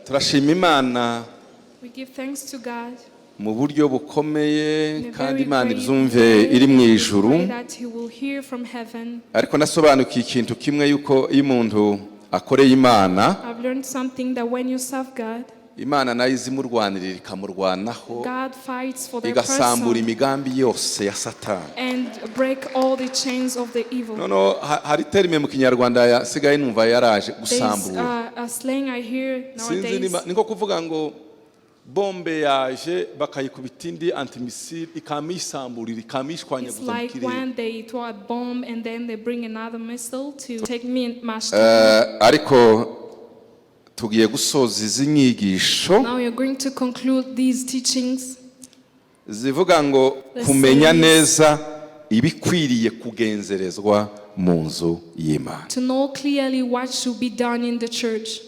Turashima Imana We give thanks to God mu buryo bukomeye in a kandi very Imana great ibyumve way. iri mu We ijuru. pray that He will hear from heaven. Ariko nasobanukiye ikintu kimwe, yuko iyo umuntu akoreye Imana, I've learned something, that when you serve God, Imana nayo izimurwanirira, ikamurwanaho, God fights for the igasambura person imigambi yose ya Satani. And break all the chains of the evil. Noneho hari terme mu Kinyarwanda yasigaye numva yaraje, There's gusambura. A slang I hear Sinzi nowadays. niba ni nko kuvuga ngo bombe yaje, bakayikubita indi antimissile, ikamisamburira, It's ikamishwanyaguza mu like kirere. When they throw a bomb and then they bring another missile to take me mash down. Ariko tugiye gusoza izi nyigisho Now we are going to conclude these teachings zivuga ngo The kumenya series. Neza ibikwiriye kugenzerezwa mu nzu y'Imana. To know clearly what should be done in the church.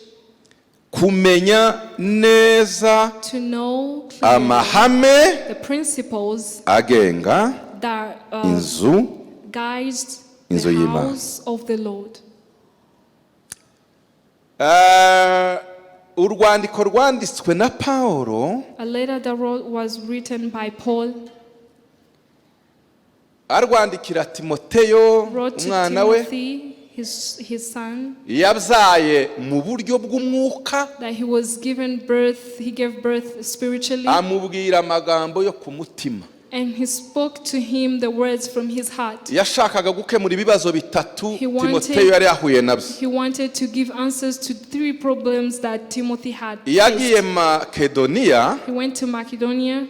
Kumenya neza To know clearly amahame the principles agenga that inzu guides inzu the y'Imana. House of the Lord. Urwandiko rwanditswe na Paulo A letter that was written by Paul arwandikira Timoteyo wrote to umwana we Timothy, his son, yabyaye mu buryo bw'umwuka, that he was given birth, he gave birth spiritually, amubwira amagambo yo ku mutima. And he spoke to him the words from his heart. Yashakaga gukemura ibibazo bitatu Timoteyo yari yahuye nabyo. He wanted to give answers to three problems that Timothy had Yagiye faced. Makedoniya, He went to Macedonia.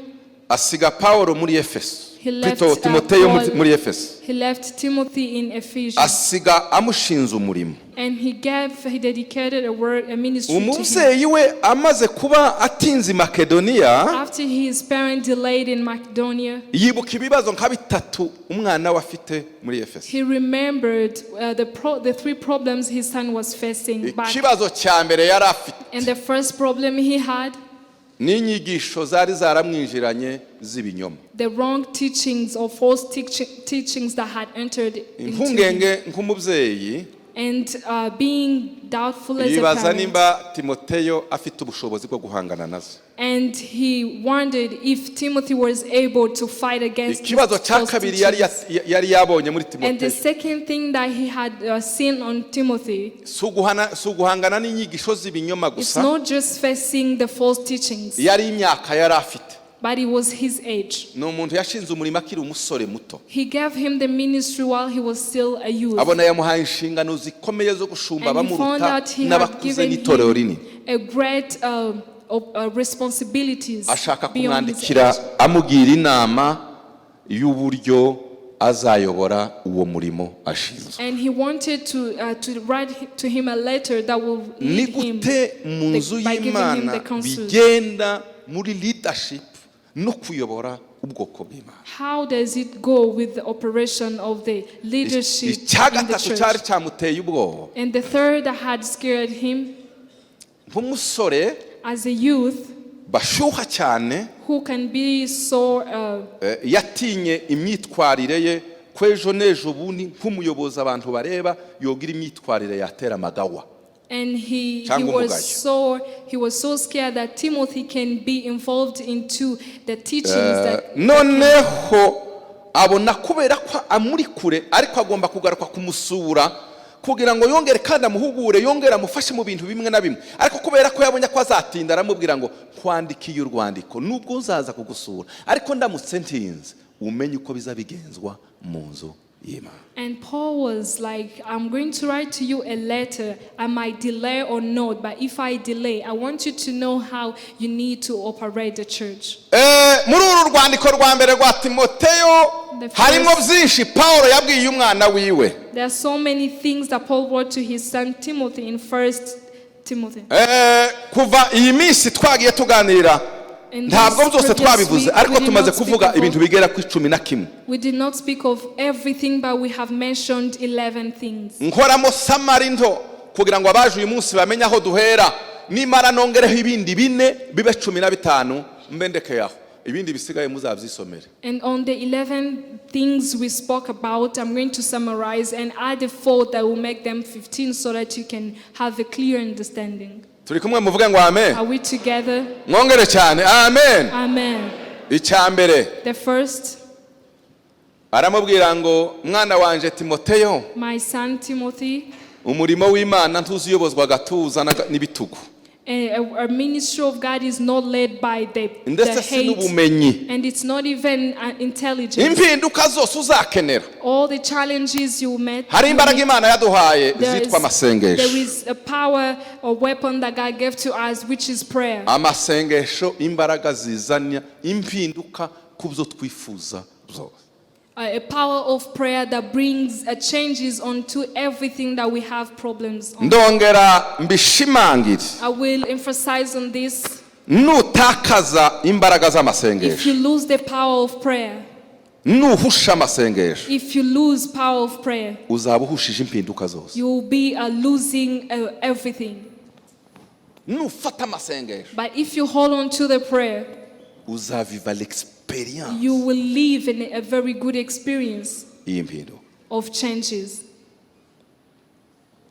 Asiga Pawulo muri Efeso. He left, Tito Timoteyo muri Efeso, He left Timothy in Ephesus, asiga amushinze umurimo. And he dedicated a word, a ministry to him. Umubyeyi we amaze kuba atinze i Makedoniya, After his parent delayed in Macedonia, yibuka ibibazo nka bitatu umwana we afite muri Efeso. He remembered the three problems his son was facing back. Ikibazo cya mbere yari afite And the first problem he had, n'inyigisho zari zaramwinjiranye z'ibinyoma. The wrong teachings or false teachings that had entered into him. Impungenge nk'umubyeyi, And being doubtful as a yibaza parent. Nimba Timoteyo afite ubushobozi bwo guhangana nazo. And he wondered if Timothy was able to fight against these Ikibazo cya false kabiri yari teachings. yari yabonye muri And the Timoteyo second thing that he had seen on Timothy, si uguhangana n'inyigisho z'ibinyoma it's gusa, not just facing the false teachings, yari imyaka yari afite. But it was his age. Ni umuntu yashinze umurimo akiri umusore muto. He gave him the ministry while he was still a youth. Abona yamuhaye inshingano zikomeye zo gushumba And he found abamuruta out he had n'abakuze given n'itorero rinini. Him a great responsibilities Ashaka beyond his kumwandikira age. amugira inama y'uburyo azayobora uwo murimo ashinzwe. And he wanted to write to him a letter that will Ni lead him gute mu nzu by giving him y'Imana the counsel. bigenda muri leadership no kuyobora ubwoko bw'Imana? How does it go with the operation of the leadership Icya in the gatatu cyari church? cyamuteye ubwoba, And the third that had scared him, nk'umusore as a youth bashyuha cyane, who can be so yatinye imyitwarire ye, ko ejo n'ejo bundi nk'umuyobozi abantu bareba yogira imyitwarire yatera amagawa and he cyangwa was umugayo. So he was so scared that Timothy can be involved into the teachings that Noneho abona kubera ko amuri kure, ariko agomba kugaruka kumusura kugira ngo yongere kandi amuhugure, yongere amufashe mu bintu bimwe na bimwe. Ariko kubera ko yabonye ko azatinda, aramubwira ngo nkwandikiye urwandiko, nubwo nzaza kugusura, ariko ndamutse ntinze, umenye uko biza bigenzwa mu nzu y'Imana. And Paul was like, "I'm going to write to you a letter. I might delay or not, but if I delay, I want you to know how you need to operate the church." Muri uru rwandiko rwa mbere rwa Timoteyo harimo byinshi Paul yabwiye umwana wiwe. There are so many things that Paul wrote to his son Timothy in First Timothy. Kuva iyi minsi twagiye tuganira, In ntabwo this byose previous twabivuze, week, ariko we did tumaze not speak kuvuga ibintu bigera ku 11. We did not speak of everything, but we have mentioned 11 things. Nkoramo summary nto kugira ngo abaje uyu munsi bamenye aho duhera. Nimara nongereho ibindi bine, bibe 15, mbe ndekeye aho, ibindi bisigaye muzabyisomere. And on the 11 things we spoke about, I'm going to summarize and add a fourth that will make them 15 so that you can have a clear understanding. Turi kumwe? Muvuge ngo amen. Are we together? Mwongere cyane, amen. Amen. Icya mbere, The first, aramubwira ngo: "Mwana wanje Timoteyo, my son Timothy, umurimo w'Imana ntuzuyobozwa agatuza n'ibitugu, a ministry of God is not led by the ndetse si hate, n'ubumenyi. And it's not even intelligence. Impinduka zose uzakenera, All the challenges you met, hari imbaraga Imana yaduhaye zitwa amasengesho." there is a power or weapon that God gave to us, which is prayer. Amasengesho, imbaraga zizana impinduka ku byo twifuza byose. A power of prayer that brings changes onto everything that we have problems on. Ndongera mbishimangire. I will emphasize on this. Nutakaza imbaraga If z'amasengesho, you lose the power of prayer, nuhusha amasengesho, if you lose power of prayer, uzaba uhushije impinduka zose. You will be losing everything. Nufata amasengesho, But if you hold on to the prayer, uzaviva l'experience you will live in a very good experience iyi mpinduka. Of changes.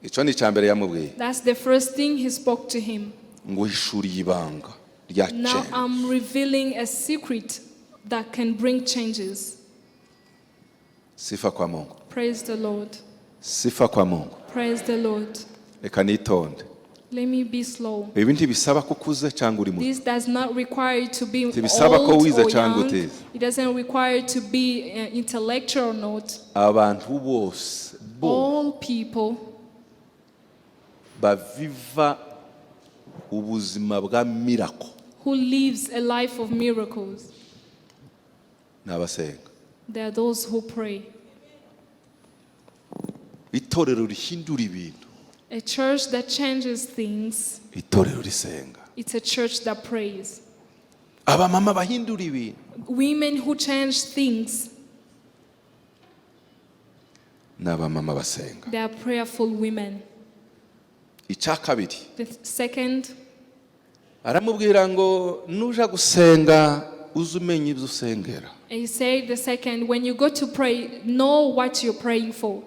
Icyo ni icya mbere yamubwiye. That's the first thing he spoke to him. Ngo hishuriye ibanga rya Now change. I'm revealing a secret that can bring changes. Sifa kwa Mungu. Praise the Lord. Sifa kwa Mungu. Praise the Lord. Reka nitonde. Let me be slow. Ibi ntibisaba ko ukuze cyangwa uri muto. This does not require you to be Ntibisaba ko old wize or cyangwa young. utize. It doesn't require you to be intellectual or not. Abantu bose bo All people baviva ubuzima bwa miracle who lives a life of miracles, ni abasenga. They are those who pray. Itorero rihindura ibintu, A church that changes things, itorero risenga. It's a church that prays. Abamama bahindura ibintu, Women who change things, ni abamama basenga. They are prayerful women. Icya kabiri, The second, aramubwira ngo nuja gusenga uze umenya ibyo usengera. And he said the second, when you go to pray, know what you're praying for.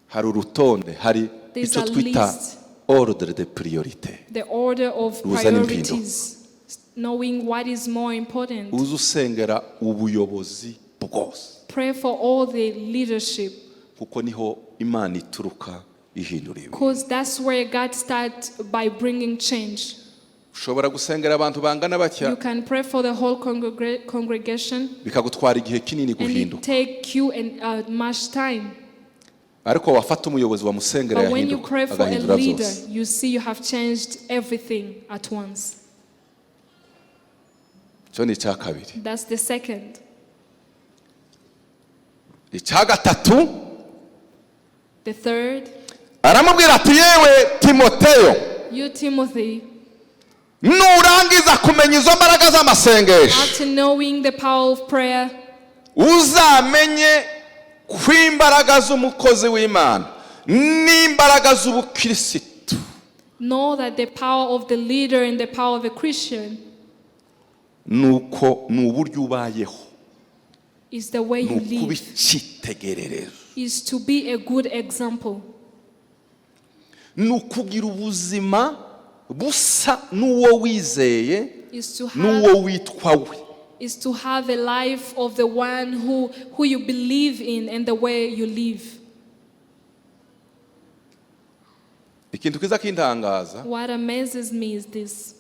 Hari urutonde, hari There's icyo a twita list. Ordre de priorité. The order of Ruzana impinduka. priorities, knowing what is more important. Uze usengera ubuyobozi bwose, Pray for all the leadership, kuko niho Imana ituruka ihindura ibintu. Because that's where God starts by bringing change. Ushobora gusengera abantu bangana batya, You can pray for the whole congregation, bikagutwara igihe kinini and it guhinduka, take you and much time. Ariko wafata umuyobozi wamusengera, But when you yahinduka, pray for a agahindura leader, byose. You see you have changed everything at once. Icyo ni icya kabiri. That's the second. Icya gatatu, The third, aramubwira ati: "Yewe Timoteyo, you Timothy, nurangiza kumenya izo mbaraga z'amasengesho, after knowing the power of prayer, uzamenye ko imbaraga z'umukozi w'Imana n'imbaraga z'ubukirisitu know that the power of the leader and the power of a Christian nuko ni uburyo ubayeho, is the way ni you ukuba live, icyitegererezo, is to be a good example, ni ukugira ubuzima busa n'uwo wizeye, is to have, n'uwo witwa we." is to have a life of the one who you believe in and the way you live. Ikintu kiza kintangaza, What amazes me is this.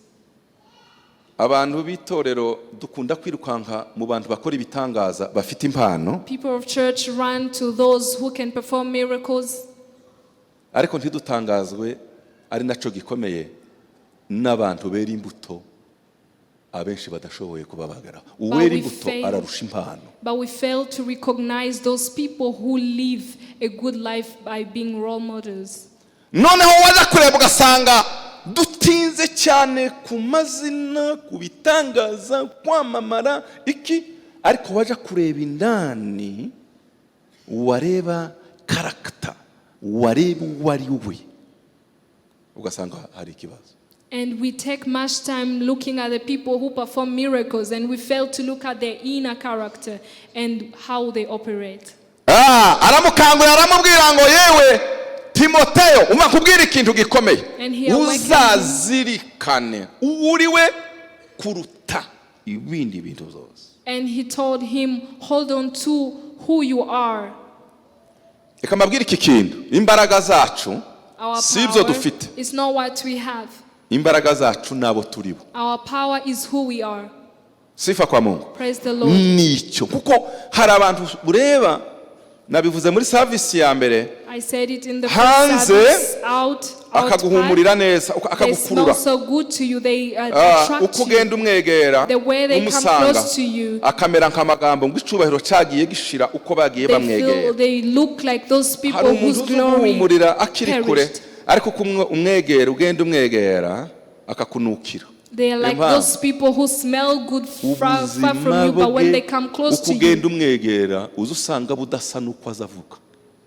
Abantu b'itorero dukunda kwirukanka mu bantu bakora ibitangaza, bafite impano, People of church run to those who can perform miracles, ariko ntidutangazwe, ari nacyo gikomeye, n'abantu bera imbuto abenshi badashoboye kubabagara. Uwera we imbuto ararusha impano. But we fail to recognize those people who live a good life by being role models. Noneho waza kureba ugasanga dutinze cyane ku mazina, ku bitangaza, kwamamara iki, ariko waja kureba indani, wareba caractère, wareba uwo ari we, ugasanga hari ikibazo. And we take much time looking at the people who perform miracles, and we fail to look at their inner character and how they operate. Ah, aramukangurira, aramubwira ngo: "Yewe Timoteyo, Timoteyo, umva kubwira ikintu gikomeye. And he awakened him. Uzazirikane uwo uri we kuruta ibindi bintu byose. And he told him, "Hold on to who you are." Reka mbabwire iki kintu: imbaraga zacu Our si ibyo power dufite. Is not what we have. Imbaraga zacu ni abo turi bo. Our power is who we are. Sifa kwa Mungu. Praise the Lord. Nicyo, kuko hari abantu ureba, nabivuze muri service ya mbere, I said it in the first hanze service. Out, out part, akaguhumurira neza, they smell akagukurura. so good to you. They Ah, attract uko you. ugenda umwegera, The way they come umusanga, close to you, akamera nk'amagambo ngo icubahiro cyagiye gishira uko bagiye they bamwegera. feel they look like those Hari people umuntu whose uzi glory uguhumurira akiri kure, perished. ariko uko umwegera, ugenda umwegera, akakunukira. They are like Impamvu. Those people who smell good far, far Ubuzima from you, but when bwe, they come close uko to you, ugenda umwegera, uza usanga budasa n'uko aza avuga,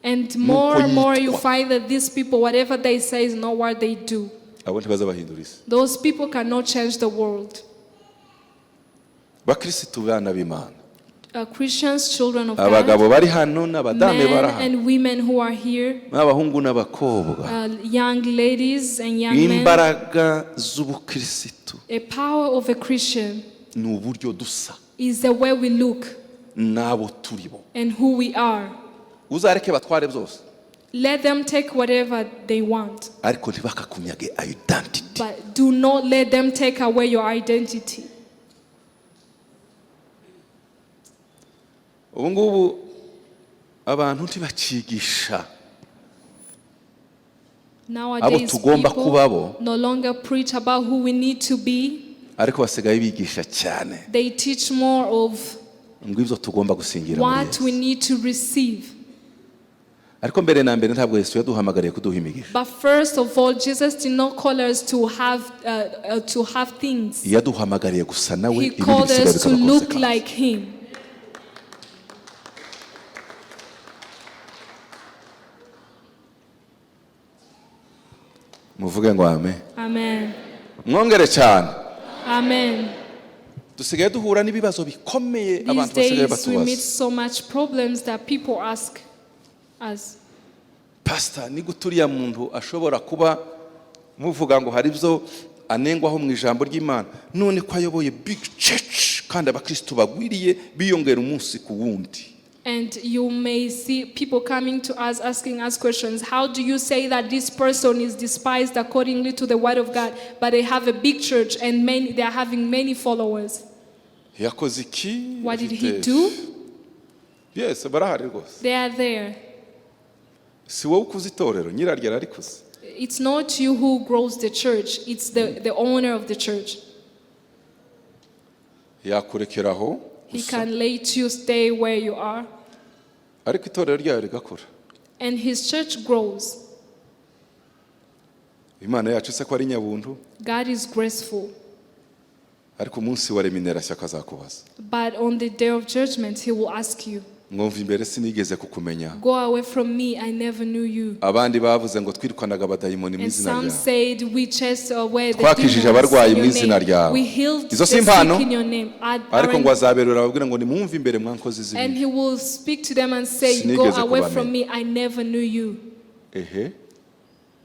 and more and more you yitwa. Find that these people, whatever they say is not what they do. Abo ntibazabahindura isi. Those people cannot change the world. Bakirisitu, bana b'Imana, Christians, children of abagabo God, bari hano n'abadamu men bari hano, and women who are here, n'abahungu n'abakobwa, young ladies and young men, imbaraga z'ubukirisitu the power of a Christian ni uburyo dusa is the way we look n'abo turi bo. And who we are. Uzareke batware byose, Let them take whatever they want, ariko ntibakakunyage identity. But do not let them take away your identity. Ubu ngubu abantu ntibacigisha Nowadays, tugomba people kubabo. No longer preach about who we need to be. Ariko basigaye bigisha cyane They teach more of ngo ibyo tugomba gusingira muri what we Yesu. Need to receive. Ariko mbere na mbere ntabwo Yesu yaduhamagariye kuduha imigisha. But first of all, Jesus did not call us to have things. Yaduhamagariye gusa nawe, He ibindi called bisigaye us to bikaba look consequence. Like Him. Muvuge ngo amen. Amen. Mwongere cyane. Amen. Dusigaye duhura n'ibibazo bikomeye, These abantu basigaye days we meet batubaza, so much problems that people ask us. "Pasita, ni gute uriya muntu ashobora kuba muvuga ngo hari ibyo anengwaho mu ijambo ry'Imana, none ko ayoboye big church kandi abakristo bagwiriye biyongera umunsi ku wundi?" And you may see people coming to us asking us questions. "How do you say that this person is despised accordingly to the word of God, but they have a big church and many, they are having many followers?" Yakoze iki? What did he Afite- do? Yes, barahari rwose. They are there. Si wowe ukuze itorero, nyiraryo ararikuze. It's not you who grows the church, it's the owner of the church. Yakurekeraho He gusa, can let you stay where you are, ariko itorero ryayo rigakura. And his church grows. Imana yacu se ko ari nyabuntu? God is graceful. Ariko umunsi wa rémunération akazakubaza. But on the day of judgment, he will ask you, Mwumva imbere sinigeze kukumenya. "Go away from me, I never knew you." Abandi bavuze ngo twirukanaga abadayimoni mu And izina some ryawe, said, "We chased away the twakijije demons abarwayi in mu your izina name. ryawe." We healed Izo the si sick impano? in your name." Ariko ngo azaberura ababwira ngo nimwumve imbere mwankozi And z'ibibi. he will speak to them and say, "Go Sinigeze away kubamenya. from me, I never knew you." Ehe,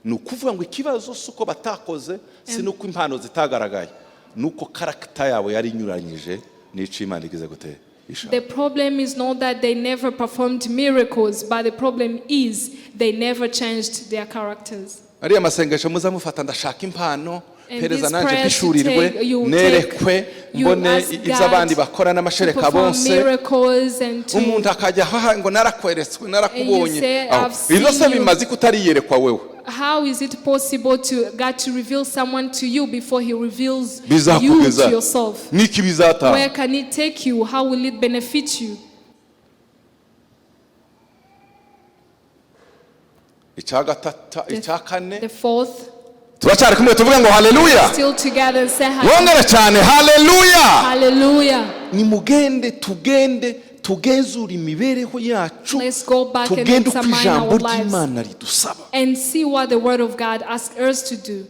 ni ukuvuga ngo ikibazo si uko batakoze, si n'uko impano zitagaragaye, ni uko character yabo yari inyuranyije n'ico Imana igize gute ishaka. The problem is not that they never performed miracles, but the problem is they never changed their characters. Ariya masengesho muzamufata, ndashaka impano, And pereza these nanjye prayers you mpishurirwe, take, you nerekwe, take, you mbone ask ibyo God abandi bakora to n'amashereka perform bonse. miracles and to Umuntu akajya ahaha ngo narakweretswe, narakubonye. And you say, Aho. "I've seen Ibyo se you." bimaze ko utariyerekwa wewe? How is it possible to God to reveal someone to you before He reveals you Bizakugeza to yourself? n'iki bizatanga? Where can it take you? How will it benefit you? Icya gatatu, icya kane. The fourth, Turacyari kumwe? Tuvuge ngo haleluya. Still together and say hallelujah. Wongere cyane, haleluya. Hallelujah. Nimugende, tugende tugenzure imibereho yacu, Let's go back and tugende uko examine ijambo our lives ry'Imana ridusaba. And see what the Word of God asks us to do.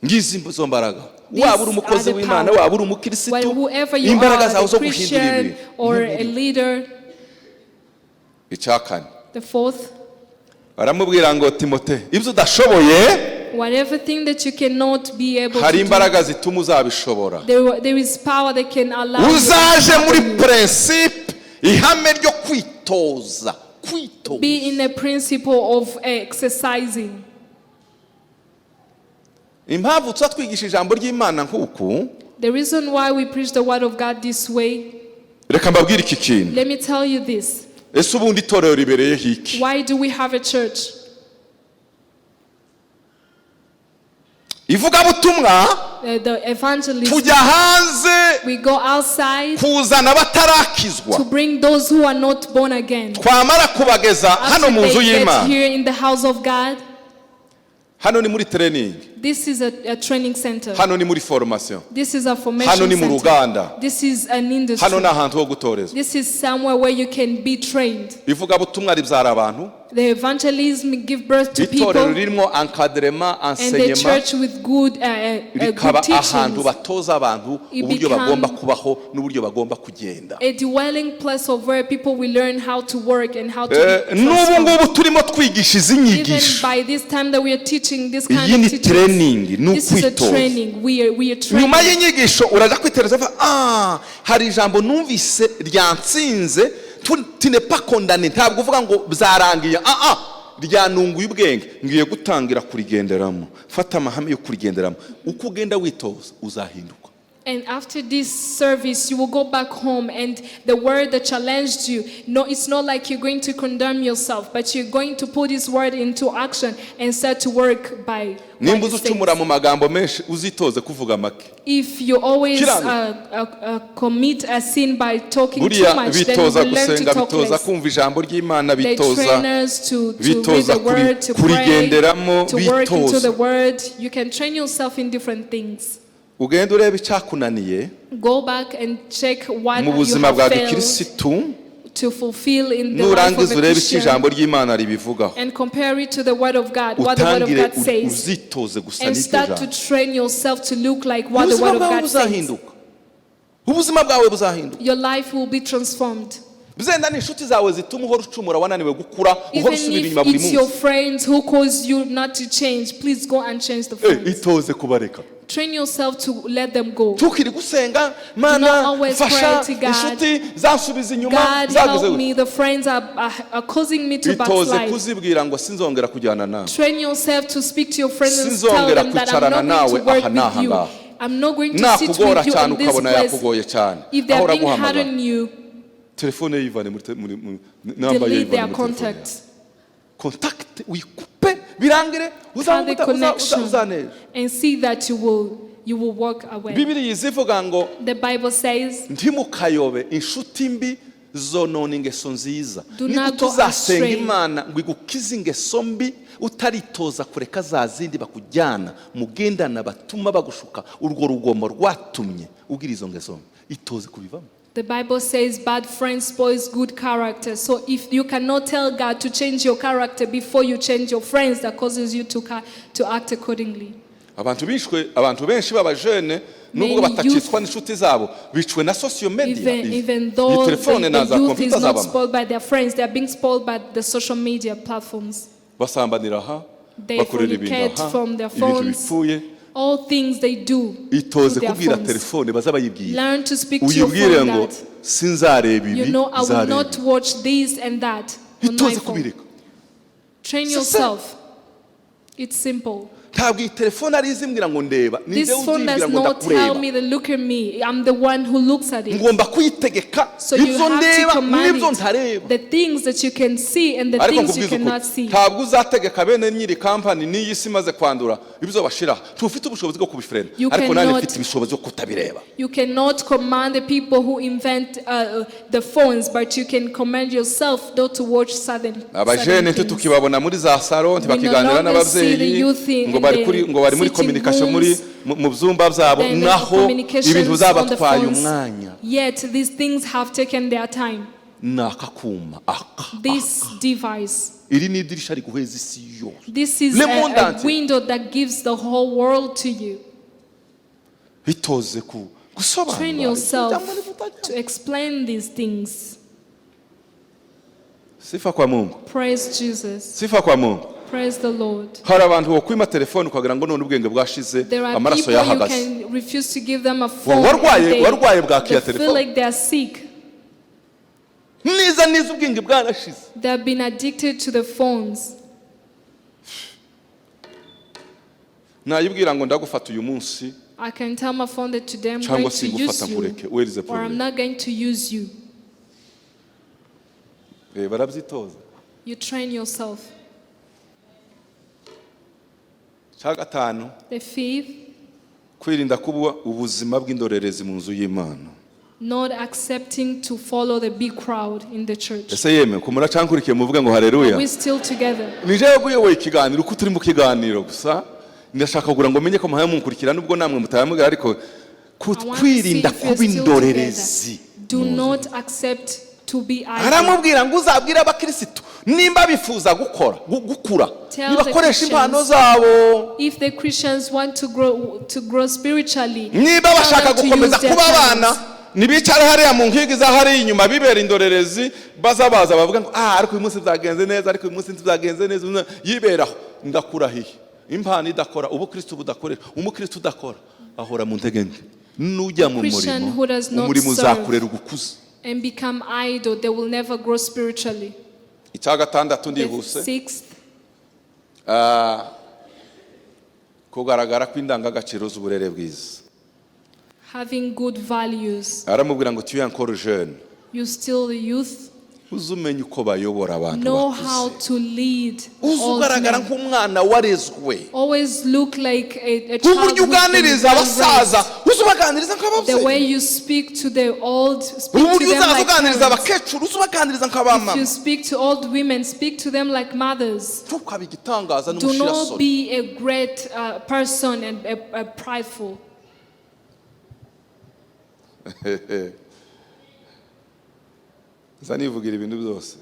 Ngizi izo mbaraga. These Waba uri umukozi are the w'Imana, power. waba uri umukirisitu, Well, whoever you imbaraga are, zawe a zo guhindura Christian ibintu. or a leader, Icya kane, the fourth, Baramubwira ngo Timote, ibyo udashoboye, Whatever thing that you cannot be able hari to do, imbaraga zituma uzabishobora. there is power that can allow you Uzaje to muri you. principe, ihame ryo kwitoza, kwitoza. Be in a principle of exercising. Impamvu tuba twigisha ijambo ry'Imana nk'uku, The reason why we preach the word of God this way, reka mbabwire iki kintu. Let me tell you this. Ese ubundi itorero ribereyeho iki? Why do we have a church? Ivugabutumwa, The evangelist, tujya hanze we go outside kuzana abatarakizwa. To bring those who are not born again. Twamara kubageza hano After mu nzu they get y'Imana, here in the house of God, hano ni muri training, this is a training center. hano ni muri formation, This is a formation hano ni mu center. ruganda, This is an industry. hano ni ahantu ho gutorezwa. This is somewhere where you can be trained. Ivugabutumwa ribyara abantu. The evangelism give birth to Itorero people, ririmo encadrement, and the enseignement, church with good rikaba ahantu teachings. batoza abantu It uburyo become bagomba kubaho n'uburyo bagomba kugenda. a dwelling place of where people will learn how to work and how to Eh, be n'ubu transformed. ngubu turimo twigisha izi Even nyigisho, by this time that we are teaching this kind iyi of ni teachings, training, ni this is a ukwitoza. training. We are training. Nyuma y'inyigisho urajya kwitereza uvuga, ah, hari ijambo numvise ryansinze. Tu n'es pas condamné, ntabwo uvuga ngo byarangiye. Ah ah, ryanunguye ubwenge, ngiye gutangira kurigenderamo, fata amahame yo kurigenderamo. Uko ugenda witoza uzahinduka. And after this service, you will go back home, and the word that challenged you, no, it's not like you're going to condemn yourself, but you're going to put this word into action and start to work by what Nimba it uzi ucumura says. mu magambo menshi, uzitoze kuvuga make. If you always Kirano. Commit a sin by talking too Buriya much, then you bitoza will learn to gusenga, talk bitoza less. kumva ijambo ry'Imana, They bitoza train us to read bitoza the word, to pray, kurigenderamo, to work into bitoza. the word. You can train yourself in different things. Ugenda ureba icyakunaniye Go back and check what mu you buzima have bwa failed gikirisitu, to fulfill in the life of nurangiza a urebe icyo Christian ijambo ry'Imana ribivugaho, and compare it to the word of God, what the word of utangire God says, uzitoze gusa and n'iryo start to jambo. train yourself to look like what the Ubuzima word of bwawe God says. buzahinduka, ubuzima bwawe buzahinduka. Your life will be transformed. Bizenda n'inshuti zawe zituma uhora ucumura, wananiwe gukura, uhora Even usubira if inyuma buri it's your munsi. friends who cause you not to change, please go and change the Eh, friends. itoze kubareka. Train yourself to let them go. Tukiri gusenga, Do Mana not always mfasha, pray to God. inshuti zansubiza inyuma, God zagize help me. The friends are causing me to itoze backslide. kuzibwira ngo sinzongera kujyana nawe. Train yourself to speak to your friends and tell Sinzongera them that I'm kwicarana not going to nawe work aha n'aha with you. ngaha. I'm not going to sit Nakugora with you cyane in this ukabona place. yakugoye cyane, If they aho are being hard uraguhamagara, on you, telefone ye yivane muri namba ye, delete yivane their muri telefone yawe. contact. Contact uyikupe, birangire. Cut the Uzaneja. connection and see that you will walk away. Bibiri izivuga ngo The Bible says, ntimukayobe, inshuti mbi zonona ingeso nziza. Do Niba not go tuzasenga astray. Imana ngo igukize ingeso mbi, utaritoza kureka za zindi bakujyana mugendana batuma bagushuka urwo rugomo rwatumye ugira izo ngeso mbi, itoze kubivamo. The Bible says bad friends spoils good character. So if you cannot tell God to change your character before you change your friends, that causes you to act accordingly. Abantu bishwe, abantu benshi b'abajene, nubwo Many batakicwa youth- n'inshuti zabo, bicwe na social media. Even Iyi though telefone the na za youth is kompiyuta not zabamo spoiled by their friends, they are being spoiled by the social media platforms. Basambanira aha, They bakorera ibintu fornicate aha, from their ibintu phones. bipfuye. All things they do Itoze through their kubwira phones. telefone baza bayibwira, Learn to speak to your uyibwire phone ngo that, sinzareba ibi, I will nzareba not watch this and that ibi. on my Itoze phone. kubireka. Train C'est yourself. It's simple. Ntabwo iyi telefone ari izimbwira ngo ndeba, ni This njyewe phone uzibwira does ngo not tell ndakureba. me that look at me. I'm the one who looks at it. Ngomba kuyitegeka So you ibyo have to ndeba command n'ibyo ntareba. it. The things that you can see and the Ariko things you nkubwize ukuri, cannot see. ntabwo uzategeka bene nyiri kampani n'iyi si imaze kwandura ibyo bashiraho. Ntufite ubushobozi bwo kubifrena, You ariko nanjye cannot- mfite ubushobozi bwo kutabireba. You cannot command the people who invent the phones, but you can command yourself not to watch certain Abajene things. ntitukibabona muri za salo, ntibakiganira No longer see the n'ababyeyi youth in ngo bari the kuri, ngo bari muri sitting communication muri rooms. mu byumba byabo, Then the naho communications ibintu on the zabatwaye phones. umwanya. Yet these things have taken their time. Ni aka kuma aka, This device, iri ni idirisha riguheza isi yose. this is Le monde a entier. window that gives the whole world to you. Bitoze ku gusobanura Train yourself ijambo rivuga. To explain these things. Sifa kwa Mungu. Praise Jesus. Sifa kwa Mungu. Praise the Lord. Hari abantu bokwima telefone ukagira ngo none ubwenge bwashize, There are amaraso people you yahagaze. can refuse to give them a phone Warwaye and warwaye bwakiya they feel telefone. like they are sick. Neza neza ubwenge bwarashize. They have been addicted to the phones. Nayibwira ngo ndagufata uyu munsi I can tell my phone that today I'm cyangwa going to singufata use you nkureke, where is the or I'm problem? not going to use you. Barabyitoza. You train yourself. Cya gatanu, The fifth, kwirinda kuba ubuzima bw'indorerezi mu nzu y'Imana. Not accepting to follow the big crowd in the church. Ese yemwe ko muracankurikiye, muvuge ngo haleluya. We're still together? Nije uyoboye ikiganiro, uko turi mu kiganiro gusa ndashaka kugira ngo menye ko muhaye munkurikira, nubwo namwe mutayamubwira, ariko I want to see kwirinda if you're kuba still indorerezi. together. Do not accept to be idle. Aramubwira ngo uzabwire abakirisitu nimba bifuza gukora gukura, Tell nibakoresha the impano Christians. zabo. If the Christians want to grow spiritually, Niba tell bashaka them to gukomeza use their kuba abana, talents. ntibicare hariya mu nkingi za hariya inyuma bibera indorerezi, baza baza bavuga ngo ah, ariko uyu munsi byagenze neza, ariko uyu munsi ntibyagenze neza. Yiberaho, ndakurahiye, impano idakora, ubukristo budakorera, umukristo udakora ahora mu ntege nke. Nujya mu Christian murimo, who does not umurimo serve uzakurera ugukuze. and become idle, they will never grow spiritually. Icya gatandatu, The ndihuse, sixth, kugaragara kw'indangagaciro z'uburere bwiza. Having good values. Aramubwira ngo tu es encore jeune, You still the youth. uze umenye uko bayobora abantu Know how bakuze, to lead uze old ugaragara men. nk'umwana warezwe. Always look like a child Uburyo who's been uganiriza well abasaza, raised. uze ubaganiriza The way nk'ababyeyi. you speak to the old, speak to Uburyo them uzaza like uganiriza parents. abakecuru, uze ubaganiriza If nk'abamama. you speak to old women, speak to them like mothers. Ntukabe igitangaza Do not n'umushirasoni. be a great person and a prideful. Nza nivugira ibintu byose.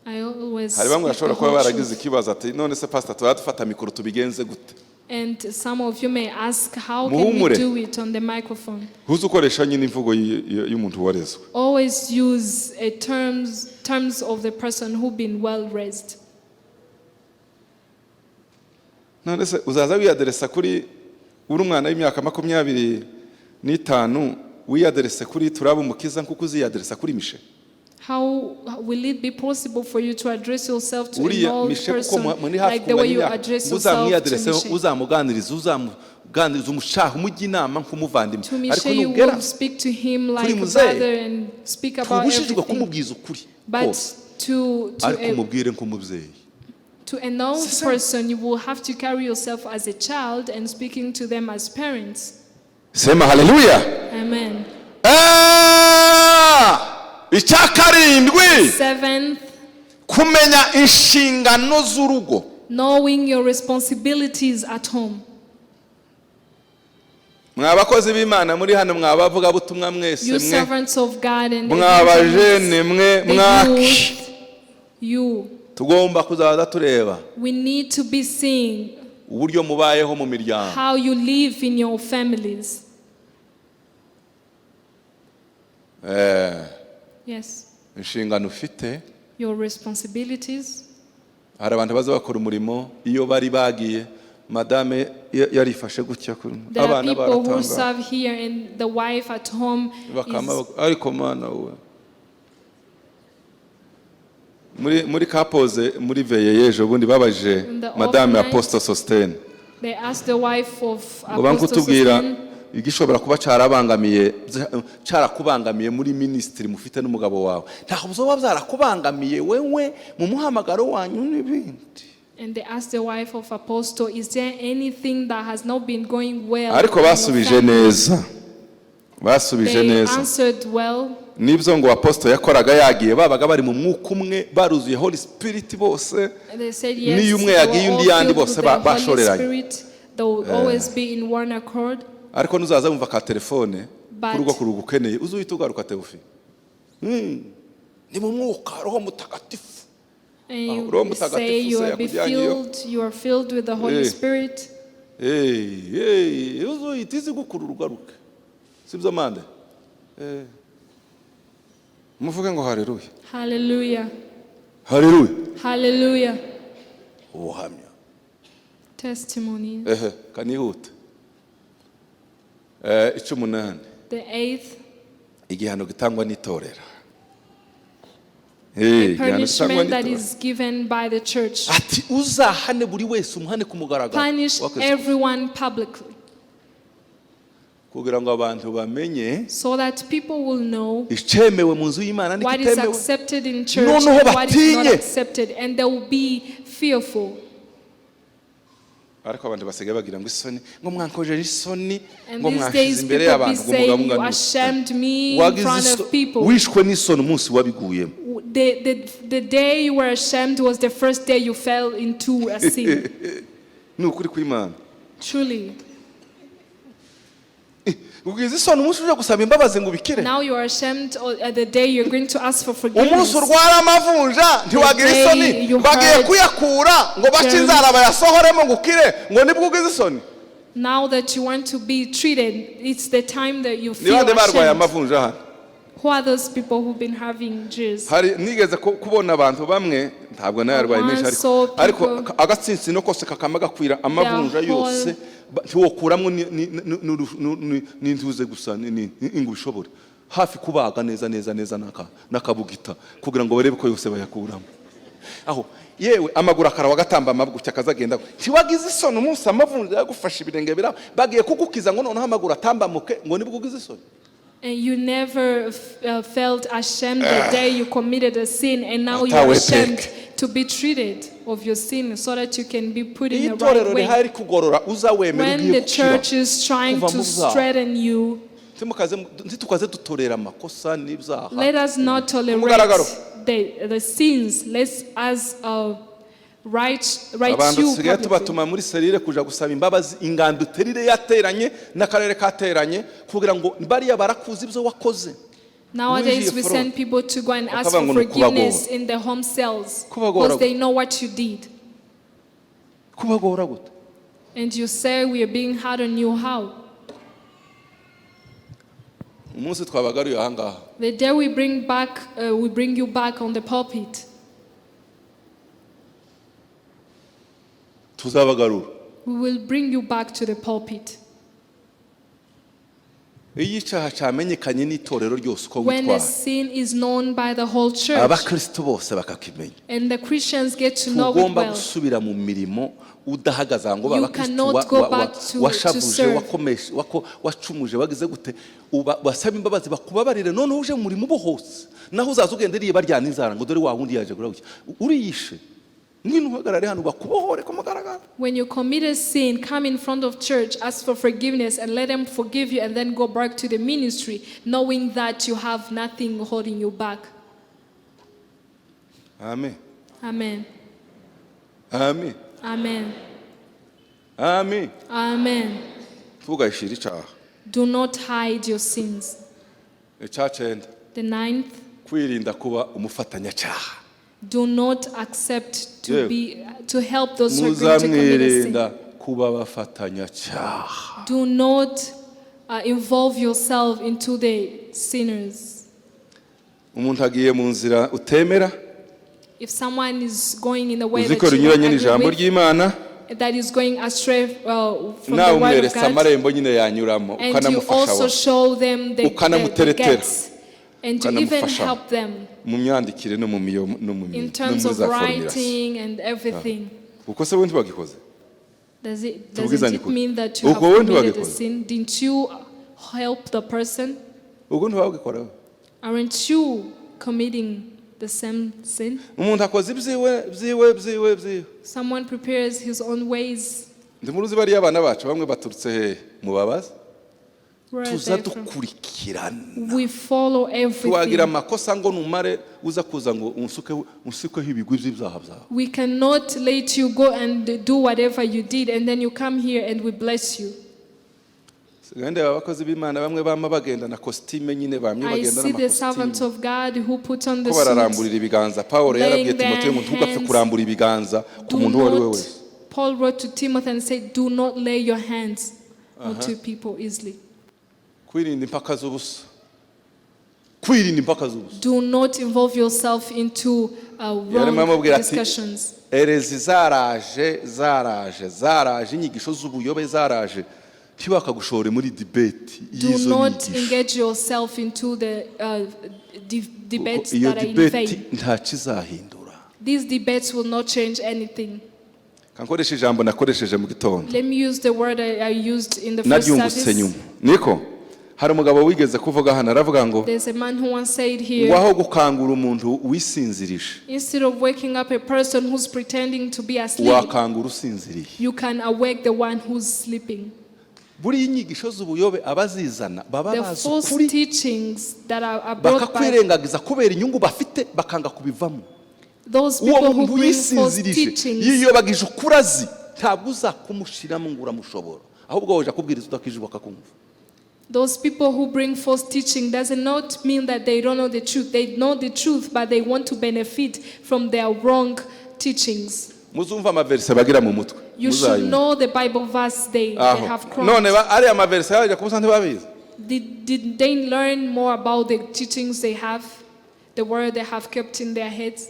I always Hari bamwe speak the bashobora kuba whole baragize truth. ikibazo ati none se pastor, tuba dufata mikoro tubigenze gute? And some of you may ask, how can we Muhumure. do it on the microphone? Ntuze ukoresha nyine imvugo y'umuntu warezwe. Always use a terms of the person who been well raised. None se uzaza wiyaderesa kuri uri umwana w'imyaka 25, wiyaderese kuri turaba umukiza nk'uko uziyaderesa kuri Mishe? How will it be possible for you to address yourself to an Uriya old Mishe, kuko person muri hafi like the way kunganya you imyaka, address yourself to uzamwiyaderese, Mishe? uzamuganiriza umushaha, umujya inama nk'umuvandimwe. To Ariko Mishe, you nugera will speak to him like a muzehe, brother and speak about ntubujijwe everything. kumubwiza ukuri But kose, to ariko a, umubwire nk'umubyeyi. to an old C'est ça. person, you will have to carry yourself as a child and speaking to them as parents. Sema haleluya. Amen. Ah! Icya karindwi, Seventh, kumenya inshingano z'urugo. Knowing your responsibilities at home. Mwa bakozi b'Imana muri hano, mwa bavugabutumwa mwese, You mwe servants of God and mwa bajene mwe, the mwaki, youth, you, tugomba kuzaza tureba we need to be seeing uburyo mubayeho mu miryango. How you live in your families. Yes, Inshingano ufite. Your responsibilities. Hari abantu baza bakora umurimo iyo bari bagiye, madame yarifashe gutya There are abana people who baratanga serve here and the wife at home bakama is ariko mana we, muri kapoze muri veye y'ejo bundi babajije In the madame off night, Apostle Sostene they asked the wife of ngo banke Apostle utubwira Sostene igishobora kuba carabangamiye, carakubangamiye muri ministry mufite n'umugabo wawe, ntabwo bizoba byarakubangamiye wewe mu muhamagaro wanyu n'ibindi. And they asked the wife of Apostle, "Is there anything that has not been going well Ariko in your basubije family?" neza, basubije They neza. answered well. Nibyo ngo apostle yakoraga yagiye, babaga bari mu mwuka umwe, baruzuye Holy Spirit bose. They said yes. N'iyo umwe They were yagiye all undi yandi, filled bose with the Holy bashoreranye. Spirit. They will always be in one accord. Ariko nuzaza wumva ka telefone kurugo kurugo ukeneye, uzuhita ugaruka teofi. Ni mu mwuka, Roho Mutagatifu. And Ah, you Roho say Mutagatifu you se are be yakujyanye iyo. filled, you are filled with the Holy Eh. Spirit. Hey, hey, uzuhita izi gukurura ugaruke, sibyo mande? Muvuge ngo haleluya. Hallelujah. Haleluya. Hallelujah. Ubuhamya. Testimony. Ehe, kanihute. Icumunani. The eighth, Igihano gitangwa n'itorero. the Igihano gitangwa punishment that n'itorero. is given by the church. Ati uzahane buri wese, umuhane ku mugaragaro. Punish Wakoze. everyone publicly Kugira ngo abantu bamenye so that people will know icemewe mu nzu y'Imana what is n'ikitemewe. accepted in church Noneho and what is not batinye. accepted, and they will be fearful. Ariko abantu basigaye bagira ngo isoni, ngo mwankojeje isoni, And ngo these mwashize days, imbere people be y'abantu, ngo saying, mugabo "You ungana ashamed me in wagize front of people." wishwe n'isoni umunsi wabiguyemo. The day you were ashamed was the first day you fell into a sin. Ni ukuri kw'Imana. Truly. Ugize isoni umunsi uje gusaba imbabazi ngo ubikire. Now you are ashamed at the day you're going to ask for forgiveness. Umunsi urwara amavunja ntiwagira The isoni. day you Bagiye heard kuyakura ngo bace germs. inzara bayasohoremo ngo ukire, ngo nibwo ugize isoni. Now that you want to be treated, it's the time that you Ni feel bande barwaye ashamed. amavunja hano? Who are those people who've been having Jews? Hari nigeze kubona abantu bamwe, ntabwo nayarwaye menshi, Once saw ariko people- agatsinsino kose kakama gakwira amavunja Their yose, whole- ntiwokuramo n'intuze gusa ngo ubishobore, hafi kubaga neza neza neza n'akabugita kugira ngo barebe ko yose bayakuramo. Aho yewe amaguru akarawa agatamba amagutya akazagenda, ntiwagize isoni umunsi amavunja yagufashe ibirenge biraba, bagiye kugukiza ngo noneho amaguru atambamuke, ngo nibwo ugize isoni. And you never felt ashamed the day you committed a sin, and now you are Atawe ashamed peke. to be treated of your sin so that you can be put in Iyo the right itorero way. rihari kugorora, uza wemera When ugiye the gukira church is trying kuva to mu byaha. straighten you, Ntitukaze dutorera amakosa n'ibyaha. let us not tolerate Kumugaragaro. the sins. Let us right, right Abantu you dusigaye publicly. tubatuma muri cellule kuja gusaba imbabazi ingando terire yateranye n'akarere kateranye, kugira ngo bariya barakuzi ibyo wakoze. Nowadays, Winjiye we fraud. send people to go and ask Bakavuga for ngo ni ukubagora. forgiveness in the home cells Kubagora because they know what you did. Kubagora gute? And you say, "We are being hard on you." How? Umunsi twabagaruye ahangaha, The day we bring you back on the pulpit, tuzabagarura. We will bring you back to the pulpit. Iyo icyaha cyamenyekanye n'itorero ryose uko When a witwara, sin is known by the whole church abakristo bose bakakimenya, and the Christians get to know it tugomba well, gusubira mu mirimo udahagaze aho ngo you abakristo cannot go back to washavuje, serve. wacumuje, wagize gute, wasaba imbabazi bakubabarire, noneho uje mu murimo ubohotse. Naho uzaza ugenda iriye baryana inzara ngo dore wa wundi yaje gukora, uriyishe. Ngwino uhagarare hano bakubohore ku mugaragaro. When you commit a sin, come in front of church, ask for forgiveness, and let them forgive you, and then go back to the ministry, knowing that you have nothing holding you back. Amen. Amen. Amen. Amen. Amen. Amen. Ntugahishire icyaha. Do not hide your sins. Icya cyenda. The ninth, Kwirinda kuba umufatanyacyaha. Do not accept to Yeah. be to help those who are going to commit a sin. Muzamwirinda kuba abafatanyacyaha. Do not involve yourself into the sinners. Umuntu agiye mu nzira utemera, If someone is going in the way uzi that ko you don't rinyuranye agree n'ijambo with, ry'Imana, that is going astray from nawe the word of umweretse God, amarembo nyine yanyuramo, and you ukanamufasha also wa show them the Ukanamuteretera. gates, and you even Ukanamufasha. help them mu myandikire no mu miyo no mu in no terms muri of za formulation. writing and everything. Kuko se bundi bagikoze. Does it, doesn't Tubwizanye it ukuri. mean that you Ubwo have wowe committed a ntiwagikoze. sin? Didn't you help the person? Ubwo ntibabikoraho. Aren't you committing the same sin? Umuntu akoze ibyiwe byiwe byiwe byiwe. Someone prepares his own ways. Ndimuruzi bariya abana bacu bamwe baturutse hehe, mubabaze. Where are Tuza they from? dukurikirana. We follow Ntiwagira everything. amakosa ngo numare uza kuza ngo unsukeho ibigwi by'ibyaha byawe. We cannot let you go and do whatever you did, and then you come here and we bless you. Sigaye ndeba abakozi b'Imana bamwe bama bagenda na kositime nyine, bamwe I bagenda see the servants n'amakositime of God who put on the ko bararamburira suits. ibiganza. Pawulo yarabwiye Laying their Timoteyo ngo ntugapfe hands. kurambura ibiganza ku Do muntu uwo ari we not, wese. Paul wrote to Timothy and said, "Do not lay your hands onto people easily." Kwirinda impaka z'ubusa. Kwirinda impaka z'ubusa. Do not involve yourself into Yarimo wrong amubwira ati discussions. Hérésie zaraje, zaraje, zaraje, inyigisho z'ubuyobe zaraje, ntibakagushore muri debate Do y'izo not nyigisho. Engage yourself into the debates Iyo that are in debate vain. nta kizahindura. These debates will not change anything. Kankoresha ijambo nakoresheje mu gitondo. Let me use the word I used in the first Naryungutse service. nyuma niko hari umugabo wigeze kuvuga hano, aravuga ngo There's a man who once said ngo here, aho gukangura umuntu wisinzirije, instead of waking up a person who's pretending to be asleep, wakangura usinziriye. You can awake the one who's sleeping. Buriya inyigisho z'ubuyobe abazizana baba The bazi false ukuri, teachings that are brought by bakakwirengagiza kubera inyungu bafite, bakanga kubivamo. Those Uwo people who muntu bring false wisinzirije, teachings, yiyobagije ukuri azi, ntabwo uzakumushyiramo ngo uramushobora, ahubwo woje akubwiriza udakijijwe akakumva. Those people who bring false teaching does not mean that they don't know the truth. They know the truth, but they want to benefit from their wrong teachings. Muzumva amaverise bagira mu mutwe. You should Muzayumva. Know the Bible verse they Aho have crossed. None ariya maverise yajya kubusa ntibabizi. Did they learn more about the teachings they have, the word they have kept in their heads?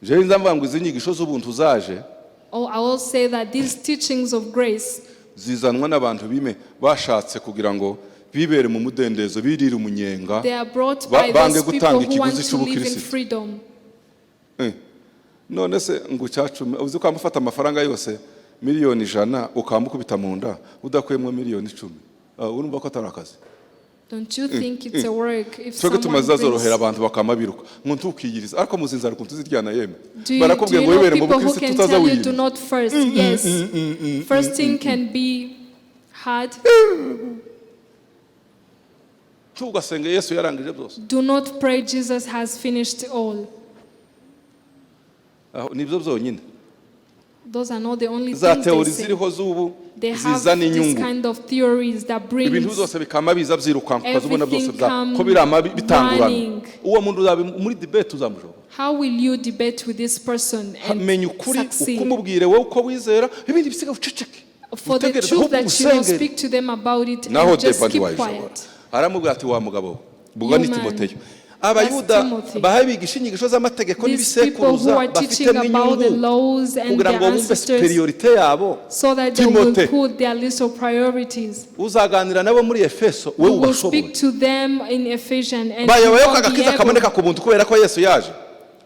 Jewe nza mvuga ngo izi nyigisho z'ubuntu zaje, Oh, I will say that these teachings of grace, zizanwa n'abantu bime bashatse kugira ngo bibere mu mudendezo, birire umunyenga, they are brought by bange those people gutanga who want ikiguzi to live in cy'ubukirisitu. Freedom. Eh, none se ngo icyacumi uzi ko wamufata amafaranga yose 100,000,000 ukamukubita mu nda udakuyemo 10,000,000? Ah, urumva ko atari akazi? Don't you think it's a work if Twebwe someone tumaze zorohera brings abantu bakamabiruka ngo ntukiyirize, ariko muzi inzara ukuntu tuziryana yemwe. Do Barakubwiye you ngo know wibere mu people who bukirisitu can utaza tell you do wiyiriza. not first? Yes. Fasting can be hard. Ntugasenge, Yesu yarangije byose. Do not pray, Jesus has finished all. Aho nibyo byonyine. Those are not the only Za things they théories say. ziriho z'ubu They have zizana this inyungu, kind of theories that ibintu brings byose bikama biza byirukanka, ukazibona byose everything bya come ko biri amabi bitangurana. running. Uwo muntu uzabe muri debate uzamushobora? How will you debate with this person and Menya ukuri, succeed? ukumubwire wowe uko wizera, ibindi bisigaye uceceke, For the utegereze truth ahubwo that you know, usengere. speak to them about it Naho and just debate keep wayishobora. quiet. Aramubwira ati wa mugabo we, ubwo You ni man. Timoteyo, Abayuda Timothy. bahaye bigisha inyigisho z'amategeko These people who n'ibisekuruza are teaching bafitemo about the inyungu laws and kugira their ngo bumve ancestors supériorité yabo. So that they will Timote, put their list of priorities. Uzaganira nabo muri Efeso we You will ubashobore. speak to them in Ephesians and you Bayoboye ko won't be agakiza able. kaboneka ku buntu kubera ko Yesu yaje.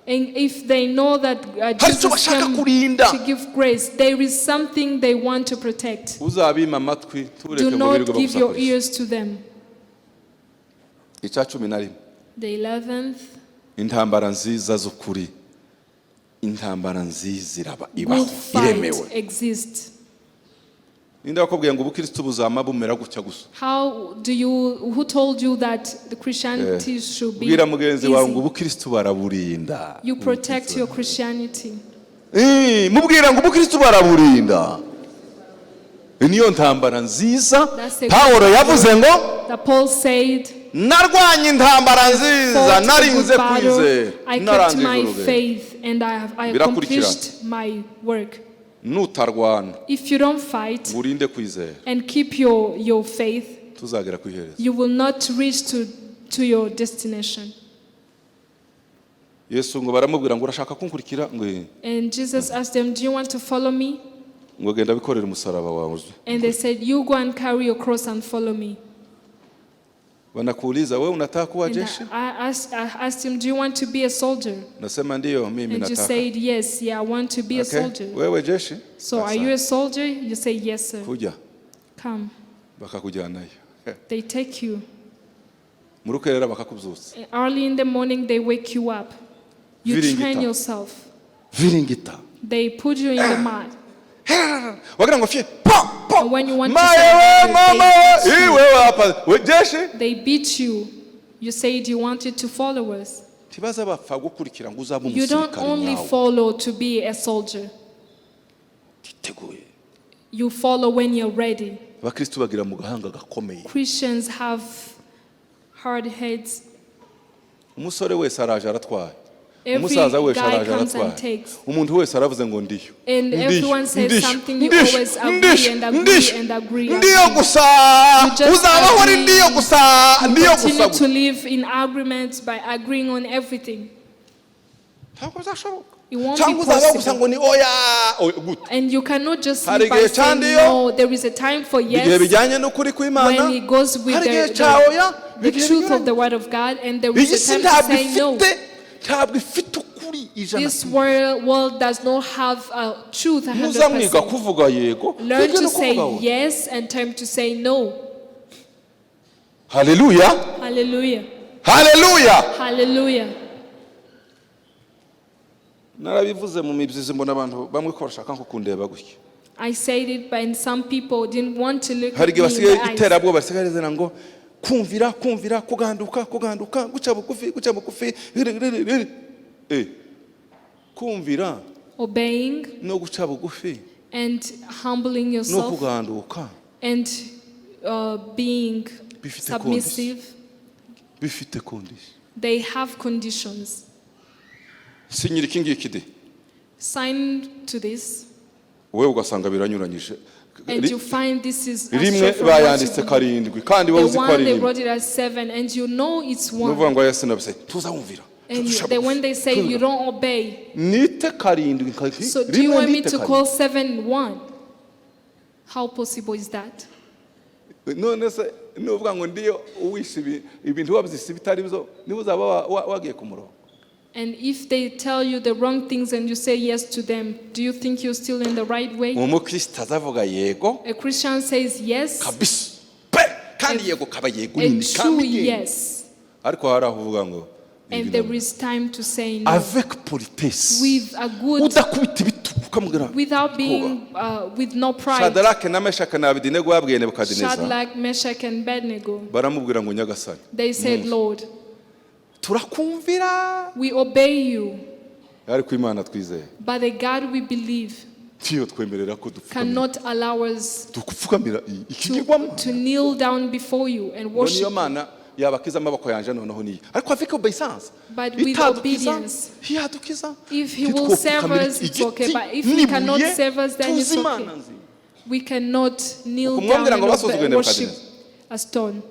And if they know that Hari icyo Jesus bashaka came kurinda. to give grace, there is something they want to protect. Uzabima amatwi, Do tureke ngo not birirwe give your bagusakuriza. ears to them. Icya 11. The 11th, Intambara nziza z'ukuri, intambara nziza iraba ibaho, good fight iremewe. Exists. Ninde wakubwiye ngo ubukristo buzama bumera gutya gusa? Who told you that the Christianity should be Bwira mugenzi wawe ngo easy? ubukristo baraburinda. You protect your Christianity. Eh, mubwira ngo ubukristo baraburinda. Niyo ntambara nziza. That's a Pawulo good yavuze ngo That Paul said, narwanye intambara nziza, "Fought a good narinze battle, kwizera, I kept narangije my urugendo. faith, and I Birakurikirana. accomplished my work." Nutarwana If you don't fight ngo urinde kwizera, and keep your faith, tuzagera ku iherezo. You will not reach to your destination. Yesu ngo baramubwira ngo urashaka kunkurikira ngo "Eh." And Jesus asked them, "Do you want to follow me?" Ngo genda bikorere umusaraba wawe. And they said, "You go and carry your cross and follow me." Wanakuuliza wewe unataka kuwa And jeshi? I asked him, "Do you want to be a soldier?" Nasema ndiyo, mimi And you nataka. said, "Yes, yeah, I want to be a Okay. soldier." Wewe jeshi? So are you a soldier? You say, "Yes, sir." Kuja Come. bakakujyanayo. They take you. Mu rukerera bakakubyutsa. Early in the morning, they wake you up. You Viringita. train yourself. Viringita. They put you in the mud. Wagira ngo fye pa pa. And when you want to Maye surrender, we mama they we beat you. wewe hapa we jeshi. They beat you. You said you wanted to follow us. Ntibaza bapfa gukurikira ngo uzabe You don't umusirikare only nyawe. Follow to be a soldier. Titeguye. You follow when you're ready. Abakristo bagira mu gahanga gakomeye. Christians have hard heads. Umusore wese araje aratwaye. Every Umusaza wese guy araje comes and aratwara. takes. Umuntu wese aravuze ngo ndiyo. And Ndiyo, everyone says ndiyo, something, you ndiyo, always agree ndiyo, and agree ndiyo, and agree, ndiyo agree. gusa. You just Uzabaho ari agree. ndiyo gusa, ndiyo gusa. Continue to live in agreement by agreeing on everything. Ntabwo bizashoboka. It won't be Cyangwa uzabaho gusa possible. ngo ni oya, oya, gute. And you cannot just Hari live by igihe cya saying ndiyo, no. There is a time for igihe yes bijyanye n'ukuri kw'Imana, when it goes with hari igihe the, cya oya, the ibihe truth of binyuranye. the word of God, and there Iyi is si a time to ntabwo say no. ifite, ntabwo ifite ukuri ijana. This world does not have a truth Muzamwiga 100%. kuvuga yego, Learn mwige to no say kuvuga oya. yes and time to say no. Haleluya. Hallelujah. Haleluya. Hallelujah. Narabivuze mu mibyizi, mbona abantu bamwe ko bashaka nko kundeba gutya. I said it, but and some people didn't want to look Hari at igihe me in basigaye the eyes. iterabwoba, basigaye rizana ngo kumvira, kumvira, kuganduka, kuganduka, guca bugufi, guca bugufi, riri, riri, riri. Kumvira Obeying no guca bugufi and humbling no yourself kuganduka and being Bifite submissive, bifite condition. they have conditions. Sinyira iki ngiki de. Sign to this, Wowe ugasanga biranyuranyije. and you find this is Rimwe astray from what you bayanditse believe. karindwi kandi wowe The uzi ko one ari they rimwe. wrote it as seven, and you know it's Nuvuga one. ngo yesu nabise tuzawumvira. And when they say you don't obey, Nite karindwi so do you rimwe want me nite to karindwi. call 7 1? How possible is that? None se nuvuga ngo ndiyo uwishe ibintu wabyise bitari byo, niba uzaba wagiye ku murongo? And if they tell you the wrong things and you say yes to them, do you think you're still in the right way? Umukristo azavuga yego A Christian says yes, kabisa pe, kandi yego kaba yego a nini true kandi yego. yes. Ariko hari aho uvuga ngo And there is time to say no. Avec politesse, With a good, udakubita ibitugu, ukamubwira without being, with no pride. Shadarake na Meshaki na Abedenego babwiye Nebukadineza, Shadrach, Meshach, and Abednego, baramubwira ngo nyagasani, they said, Lord, turakumvira, we obey you, ariko Imana twizeye but the God we believe ntiyo twemerera ko dupfukamira cannot allow us dupfukamira ikigirwamo to kneel down before you and ngo niyo worship. Mana yabakiza amaboko yanje noneho niyo, ariko avec obéissance. But with Itadukiza, obedience. ntiyadukiza. If he will save us, it's okay. But if he cannot save us, then it's tuzi okay. Imana nzima. We cannot kneel down Ukumwambwira and ngo basuzuguye worship Nebukadineza. a stone.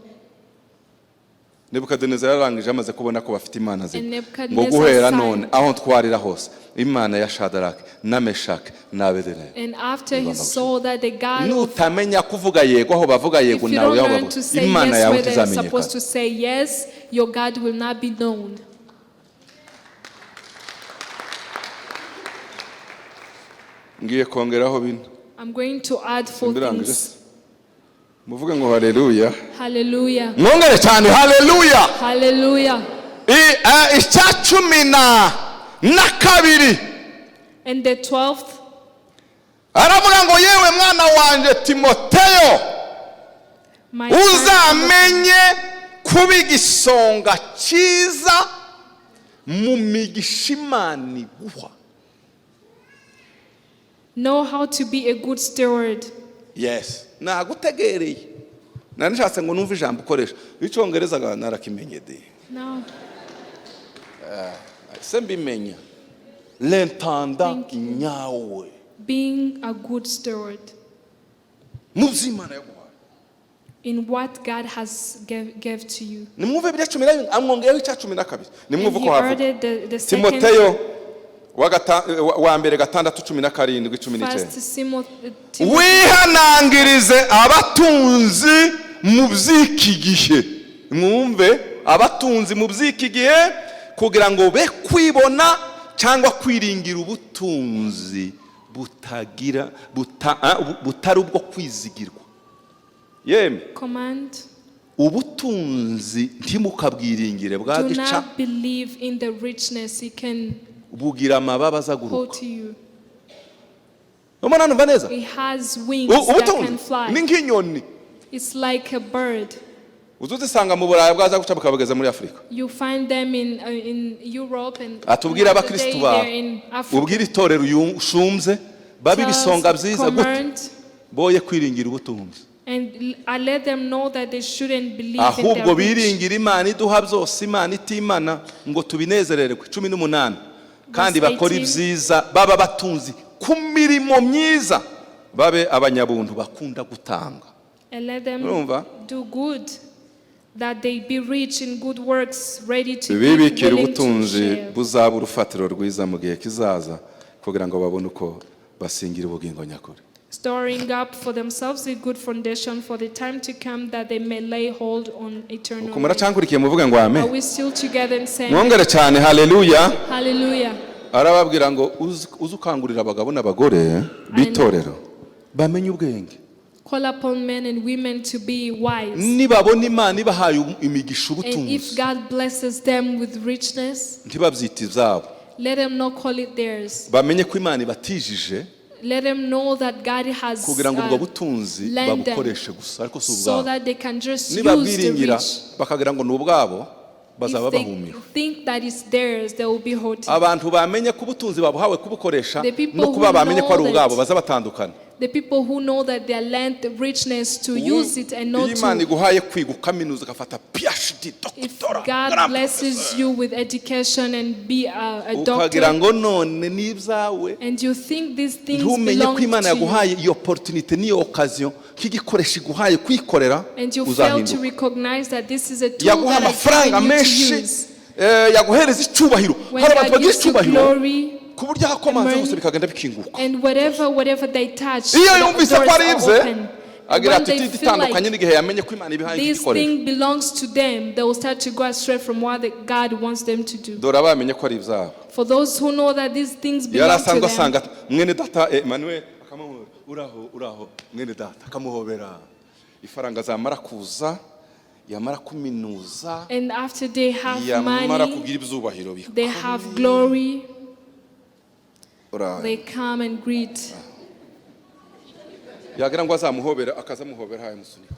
Nebukadineza yararangije amaze kubona ko bafite imana zimwe, And Nebuchadnezzar ngo guhera signed. none aho ntwarira hose Imana ya Shadarake na Meshaki na Abedenego. And after he saw that the God of Nutamenya kuvuga yego aho bavuga if yego you nawe don't aho learn bavuga to say Imana yes yawe where they're supposed ntizamenyekana. to say yes, your God will not be known. Ngiye kongeraho bino. I'm going to add four Simbirangije things. se? Muvuge ngo haleluya. Hallelujah. Mwongere cyane haleluya. Hallelujah. Icya cumi na kabiri. And the 12th, Aravuga ngo yewe mwana wanjye Timoteyo, my son, uzamenye kuba igisonga cyiza mu migisha Imana iguha. Know how to be a good steward. Yes, nagutegereye, nari nishatse ngo numve ijambo ukoresha icyongereza ga narakimenye de. Now, Se mbimenya l'intendant Thank you. nyawe being a good steward mu by'Imana yaguhaye. In what God has gave to you. Nimwumve biriya 12, amwongeyeho icya 12. And Nimwumve he uko havuga. added the second, Timoteyo wa mbere 6, 17, 19. First Timothy, Wihanangirize abatunzi mu by'iki gihe, mwumve, abatunzi mu by'iki gihe, kugira ngo be kwibona cyangwa kwiringira ubutunzi butagira butari ubwo kwizigirwa, yemwe. Command, Ubutunzi ntimukabwiringire do bwa gica. Not believe in the richness he can Bugira amababa azaguruka. hold to you. Ubona, numva neza. It has wings that can Ubutunzi ni fly. nk'inyoni. It's like a bird. Uza uzisanga mu Burayi, bwaza guca bukabageza muri Afurika. You find them in Europe and Atubwire another abakristu day bawe, they're in Africa. ubwire itorero ushumbye, babe Tells ibisonga byiza gute command boye kwiringira ubutunzi. And I let them know that they shouldn't believe in Ahubwo their rich. biringira Imana iduha byose, Imana itimana ngo tubinezererwe. 18, kandi Verse bakora 18. ibyiza, baba batunzi ku mirimo myiza, babe abanyabuntu bakunda gutanga. And let them Urumva? Do good, that they be rich in good works, ready to give, Bibikira willing to ubutunzi share. buzaba urufatiro rwiza mu gihe kizaza, kugira ngo babone uko basingira ubugingo nyakuri. Storing up for themselves a good foundation for the time to come, that they may lay hold on eternal Uko life. muracankurikiye? Muvuge ngo Are amen. we still together and saying Mwongere cyane, haleluya. hallelujah? Arababwira ngo uze ukangurira abagabo n'abagore b'itorero bamenye ubwenge. Call upon men and women to be wise. Nibabona Imana ibahaye imigisha, And if ubutunzi, God blesses them with richness, ntibabyite ibyabo. let them not call it theirs. Bamenye ko Imana ibatijije Let them know that God has kugira ngo ubwo butunzi lend them babukoreshe gusa, ariko si so ubwabo. that they can just use the Nibabwiringira rich. bakagira ngo ni ubwabo, bazaba If they bahumiwe. think that it's theirs, they will be hurting. Abantu bamenye ko ubutunzi babuhawe kubukoresha The people no kuba who bamenye ko ari know ubwabo that- baza batandukana. The people who know that they are lent the richness to use it and Iyo not Imana to. iguhaye kwiga, ukaminuza, ugafata PhD, If doctora, God blesses you with education and be a ukagira doctor, ngo none ni ibyawe, and you think these things ntumenye belong ko Imana to you, yaguhaye iyo opportunity n'iyo occasion nk'igikoresho iguhaye kwikorera, and you fail to uzahinduka. Recognize that this is a tool Yaguha that has amafaranga given you to menshi, use. yaguhereza icyubahiro. When Hari abantu God bagira gives you icyubahiro glory, ku buryo aho akomanze money, hose bikagenda bikinguka. and whatever they touch, Iyo the yumvise ko doors ari are ibye, open. And agira when they attitude feel itandukanye like n'igihe yamenye ko Imana ibihaye this nk'igikoresho. thing belongs to them, they will start to go astray from what God wants them to do. Dore abamenye ko ari ibyabo. For those who know that these things Yari belong to asanzwe them, asanga mwene data Emmanuel, akamuhobera, uraho, uraho mwene data, akamuhobera. Ifaranga zamara kuza, yamara kuminuza, and after they have yamara money, kugira ibyubahiro they have glory, uraho, they come and greet. Yagira ngo azamuhobera, akazamuhobera hayamusunika.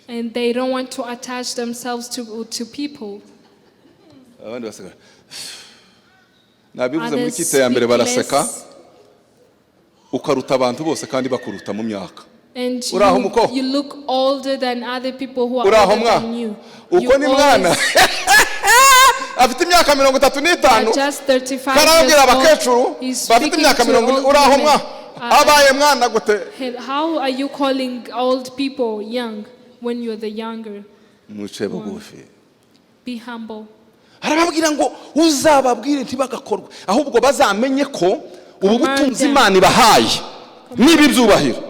And they don't want to attach themselves to people. Abandi basigara nabivuze muri Others kite ya mbere speak baraseka. less. Ukaruta abantu bose kandi bakuruta mu myaka. And Uraho you, muko? You look older than other people who are Uraho older mwa than you. Uko You ni mwana always afite imyaka 35 are just 35 karabwira years abakecuru old. He's bafite speaking imyaka to 40, old uraho women. mwa abaye mwana gute? Hey, how are you calling old people young when you're the younger? Muce bugufi. Be humble. Arababwira ngo uzababwire ntibagakorwe, ahubwo bazamenye ko ubu Command butunzi them. Imana ibahaye n'ibi byubahiro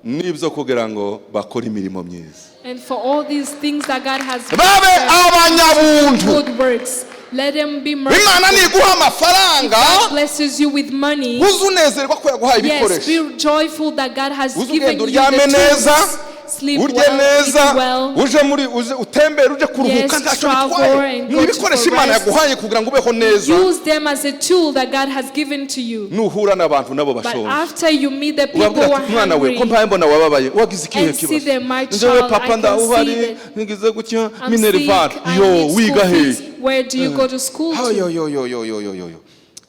n'ibyo kugira ngo bakore imirimo myiza, And for all these things that God has babe given them, abanyabuntu. Good works, let them be Imana merciful. niguha amafaranga, God blesses you with money. uze unezerwa ko yaguhaye Yes, ibikoresho. be joyful that God has Uze given ugenda you the uryame neza, tools. Sleep urye well, neza, eat well. uje muri uje utembere, uje kuruhuka, Yes, ntacyo travel bitwaye. and Ni go to ibikoresho for Imana rest. yaguhaye kugira ngo ubeho neza. Use them as a tool that God has given to you. Nuhura n'abantu nabo But bashonje, after you meet the people ubabwira who ati are mwana we, ko hungry mpaye mbona wababaye, wagize ikihe and see kibazo? them, my Njyewe child, papa I can ndawuhari, see that ngize gutya, I'm minerval sick, I yo need wiga school he? fees. Where do you go to school Ha, to? yo yo yo yo yo yo yo yo,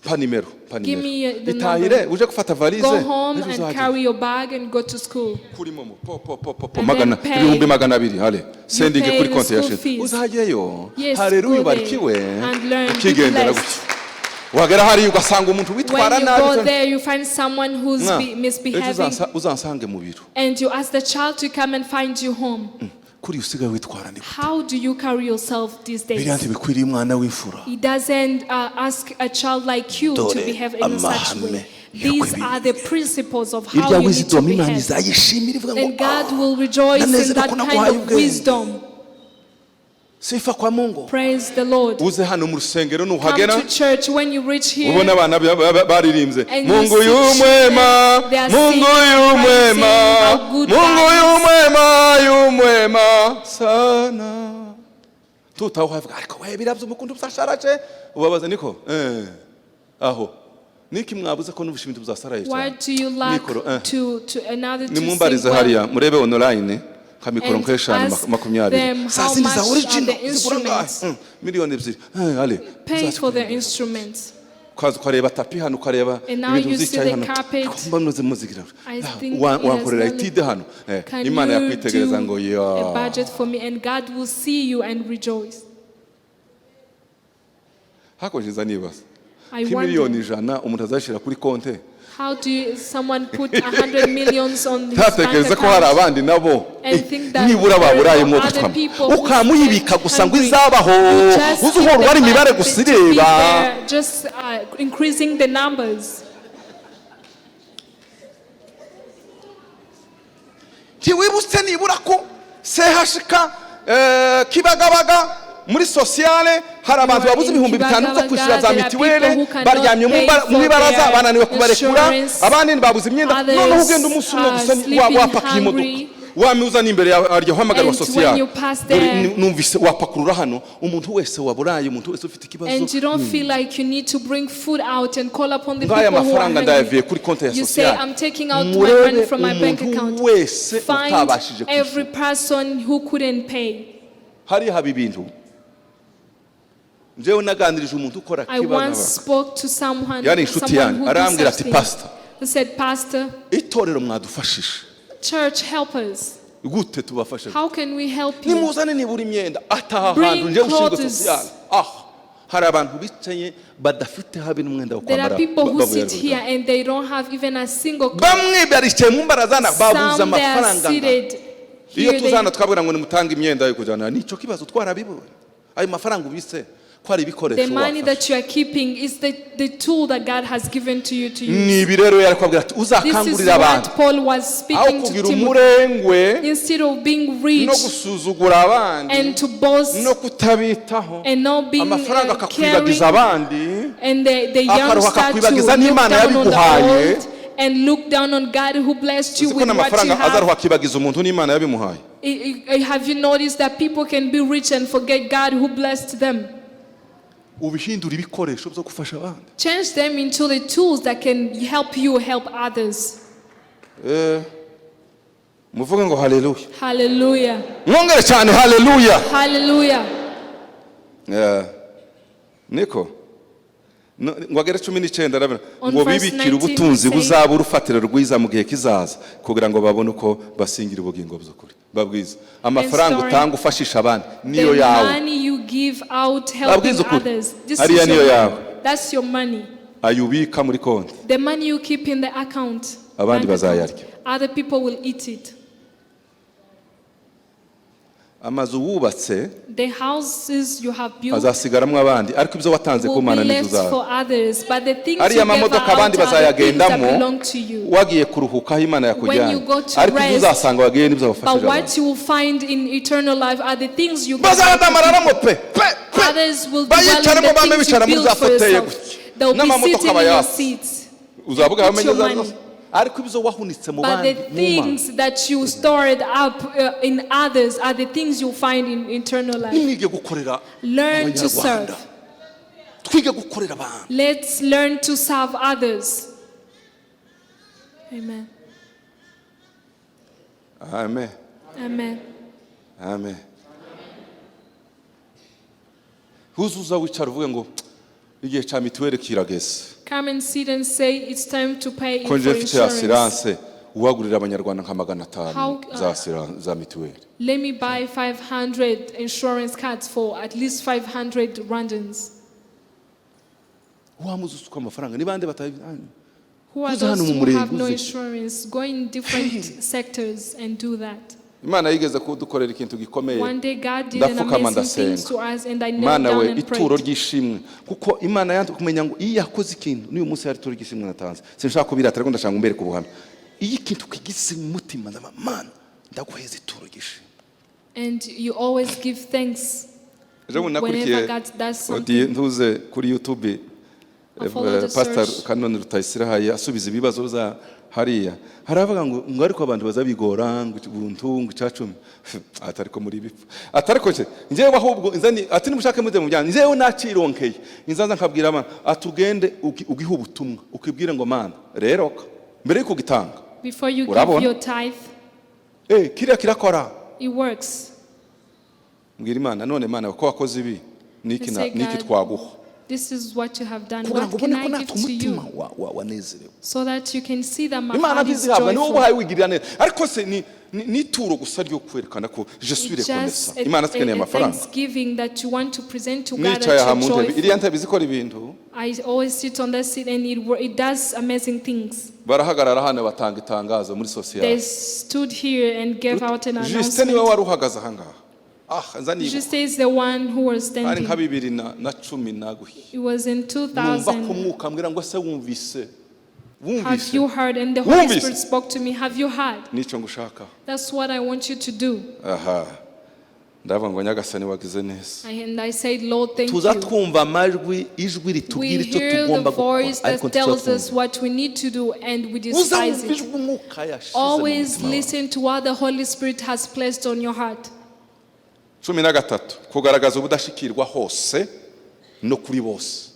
pa nimero, pa Give nimero, me the itahire number. uje gufata valise, Go home ejo and uzahagera. carry your bag and go to school. Kuri momo po po po po po And magana then pay. 200,000 hale sendinge pay kuri the konti ya school shit fees. uzajyeyo. Yes, Haleluya, go there ubarikiwe. And learn. Be Ukigendera blessed. gutyo, wagera hariya ugasanga umuntu witwara When you nabi go cyane. there, you find someone who's Mwa, ejo misbehaving, uzansange mu biro. And you ask the child to come and find you home. Kuri usigaye witwara ni How do you carry yourself these biriya days? ntibikwiriye umwana w'imfura. He doesn't ask a child like you to Dore behave in such amahame way. y'uko These ibintu are the principles of how irya you need to wisdom Imana behave. izayishimira ivuga ngo And God will rejoice in Nanezerwa that ko kind naguhaye of ubwenge. Wisdom. Sifa kwa Mungu. Praise the Lord. Uze hano mu rusengero Come nuhagera to church when you reach here. ubona abana baririmbye And you Mungu see yumwema, children, they are Mungu singing, yumwema, praising how good Mungu God is. yumwema, yumwema sana, tutaho havuga ariko we birabyo umukundu byasharaje ubabaza niko aho niki mwabuze ko n'ubusha ibintu byasaraye Why cyane. do you lack Mikoro, to another to sing Nimumbarize well? hariya murebe online nka mikoro And nk'eshanu ask 20 them za how zindi za much are original the zigura angahe? instruments. 2 miliyoni. Ale Pay for the instruments. Ukaza ukareba tapis hano, ukareba And now ibintu you see uzicaye the hano. carpet. Mba muze muzigira. I think it has Wankorera not- étude hano. Can Imana you yakwitegereza do ngo a ya budget for me? And God will see you and rejoice. Hakonjeza nibaza I nk'imiliyoni wonder, 100 umuntu azashyira kuri konte how do someone put 100 millions on his bank ntatekereza ko hari account abandi nabo and think that nibura there baburaye are mwo other gutwama people who ukamuyibika stand gusa ngo hungry. izabaho You just uzi keep uhora the ubara imibare money gusa to be ireba there, just increasing the numbers. Ntiwibutse nibura ko CHK Kibagabaga muri sociale hari abantu You are babuze in 5000 byo kwishyura za Kibagabaga, there are mituweli, people who cannot baryamye pay mu for ibaraza, their bananiwe kubarekura, insurance. abandi babuze imyenda. Others Noneho ugenda umunsi umwe are gusa sleeping wapakiye imodoka, hungry. wamuzana imbere yawe arya uhamagarwa And when sociale. you pass Dore there- numvise wapakurura hano umuntu wese waburaye, umuntu wese ufite ikibazo. And you don't feel like you need to bring food out and call upon the Ngaya people who are mafaranga hungry. ndayaviye kuri konti ya You say, sociale. "I'm taking out my Murebe money from my bank umuntu account." wese Find utabashije kwishyura. every person who couldn't pay. Hariya haba ibintu. Njyewe naganirije umuntu ukora I Kibagabaga. once spoke to someone, Yari inshuti someone yanjye who do arambwira such ati, things, "Pastor, who said, "Pastor, itorero mwadufashije." church, help us." Gute tubafashe? How can we help you? Nimuzane nibura imyenda ataha Bring hantu njyewe ushinzwe clothes. sociale aha hari abantu bicaye badafite habe n'umwenda wo There are kwambara people who bavuye sit here and they don't have even a single cloth. Bamwe baricaye mu mbarazana babuze Some they are amafaranga seated iyo here. tuzana twabwira ngo nimutange imyenda yo kujyana nicyo kibazo. Twarabibonye ayo mafaranga ubise ko ari ibikoresho The money wafashe. that you are keeping is the tool that God has given to you to use. Ni ibi rero yari kubabwira ati This is uzakangurira abantu what Paul was aho speaking to kugira Timothy. umurengwe Instead of being no rich gusuzugura abandi and to boast no kutabitaho and not being amafaranga caring, akakwibagiza abandi and the young akaruha start to akakwibagiza look n'Imana down on the yabiguhaye. old and look down on God who blessed you Uzi ko with what you n'amafaranga have. azaruha akibagiza umuntu n'Imana yabimuhaye. Have you noticed that people can be rich and forget God who blessed them? Ubihindura ibikoresho byo gufasha abandi. Change them into the tools that can help you help others. Muvuge ngo haleluya. Hallelujah. Mwongere cyane haleluya. Hallelujah. Niko ngo agere 19 arabona On ngo verse bibikire 19 ubutunzi say- buzaba urufatiro rwiza mu gihe kizaza kugira ngo babone uko basingira ubugingo by'ukuri. Babwiza amafaranga story. utanga ufashisha abandi niyo The yawe. money you give out helping Babwiza ukuri. others. This Hariya is niyo your yawe. money. That's your money. Ayubika muri konti. The money you keep in the account. Abandi Bank account. bazayarya. Other people will eat it. Amazu wubatse The houses you have built azasigaramo abandi ariko ibyo watanze ku will Mana be nizo left uzaza. for others. But the things you Ariya gave mamodoka out abandi are the things that bazayagendamo belong to you. wagiye kuruhuka aho Imana yakujyanye When you go to ariko ibyo rest, uzasanga wagiye nibyo But wafashije what abantu. you will find in eternal life are the things you gave out to Bazayadamararamo pe pe pe Others will dwell in bayicaramo the bame things you bicara muri built za for fauteuil yourself. gutya They'll be n'amamodoka sitting in your bayatse seats. uzavuga Put bamenye your za money. zose ariko ibyo wahunitse mu But bandi the mu Mana. things that you stored up in others are the things you'll find in eternal life. Nimwige gukorera Learn to Abanyarwanda. serve. Twige gukorera abantu. Let's learn to serve others. Amen. Amen. Amen. Amen. Uzuza wicara uvuge ngo igihe cya mituweli kirageze Come and sit and say it's time to pay ko for nje mfite insurance. assurance uwagurira abanyarwanda nka 500 za za mituweli. Let me buy 500 insurance cards for at least 500 Rwandans. Wamuze usuka amafaranga ni bande batayi Who are Uza hano those mu who murenge have no uze. insurance? Go in different sectors and do that. Imana yigeze kudukorera ikintu gikomeye. One day God did an Ndapfukama amazing things ndasenga. to us and I knelt Mana we down and ituro prayed. ry'ishimwe kuko Imana yanze kumenya ngo iyo yakoze ikintu n'uyu munsi hari ituro ry'ishimwe natanze sinshaka kubirata ariko ndashaka ngo mbereke ubuhamya iyo ikintu kigize mu mutima ndaba Mana ndaguheza ituro ry'ishimwe. And you always give thanks Ejo bundi nakurikiye whenever God does something. Odiye ntuze kuri YouTube I follow the Pastor search. Kanoni Rutayisire asubiza ibibazo za hariya haravuga ngo ariko abantu bazabigora ngo ubuntu ngo icacumi atariko muri bipfa atariko nje njyewe ahubwo nzani ati nimushake muze mu byanyu njyewe nacironkeye inzaza nkabwira abana atugende ugihe ubutumwa ukibwire ngo Mana rero ka mbere yuko ugitanga Before you give Urabona? your tithe, kiriya kirakora. It works. Mbwira Imana none Mana ko wakoze ibi niki I say, niki God, twaguha This is what you have done. Kugira What ngo can ubone ko I natwe give to umutima you? wanezerewe. So that you can see that my Imana heart is ntizihabwa, niwo joyful. ubahaye wigirira neza, ariko se ni ituro gusa ryo kwerekana ko je suis It's just reconnaissant. Imana sikeneye a amafaranga. thanksgiving that you want to present to God Nicaye that aha mu you're ntebe, iriya joyful. ntebe izikora ibintu. I always sit on that seat and it does amazing things. Barahagarara hano batanga itangazo muri They sosiyete. stood here and gave out an Justin niwe announcement. wari uhagaze ahangaha, ah, nza nibuka. Justin is the one who was Hari standing. nka bibiri na cumi na guhi. It was in Numva ko 2000. Umwuka ambwira ngo: "Se wumvise?" Have Wumvise? you heard? And the Holy Wumvise? Spirit spoke to me. Have you heard? Nicyo ngushaka. That's what I want you to do. Aha, ndavuga ngo: "Nyagasani, wagize neza." And I said, "Lord, thank Tuza you." twumva amajwi, ijwi We ritubwira icyo hear the tugomba gukora, voice ariko that tells us ntituzatwumva. what we need to do and we Uza despise wumva it. ijwi Umwuka yashize mu Always mutima wawe. listen to what the Holy Spirit has placed on your heart. 13, kugaragaza ubudashikirwa hose no kuri bose.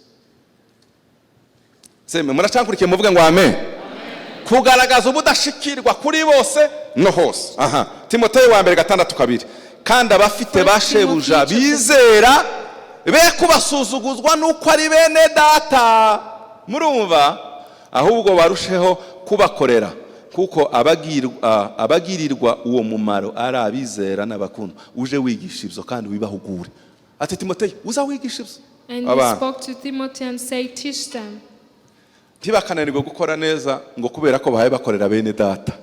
Seme muracankurikiye? Muvuge ngo amen. Kugaragaza ubudashikirwa kuri bose no hose. Aha, Timoteyo wa mbere 6:2: "Kandi abafite ba First shebuja Timothy chapter- bizera be kubasuzuguzwa n'uko ari bene data," murumva, "ahubwo barusheho kubakorera, kuko abagirirwa uwo mumaro ari abizera n'abakundwa." Uje wigisha ibyo kandi wibahugure. Ati: "Timoteyo, uza wigisha ibyo." And he Abana spoke to Timothy and said, "Teach them." ntibakananirwe gukora neza ngo kubera ko bahaye bakorera bene data.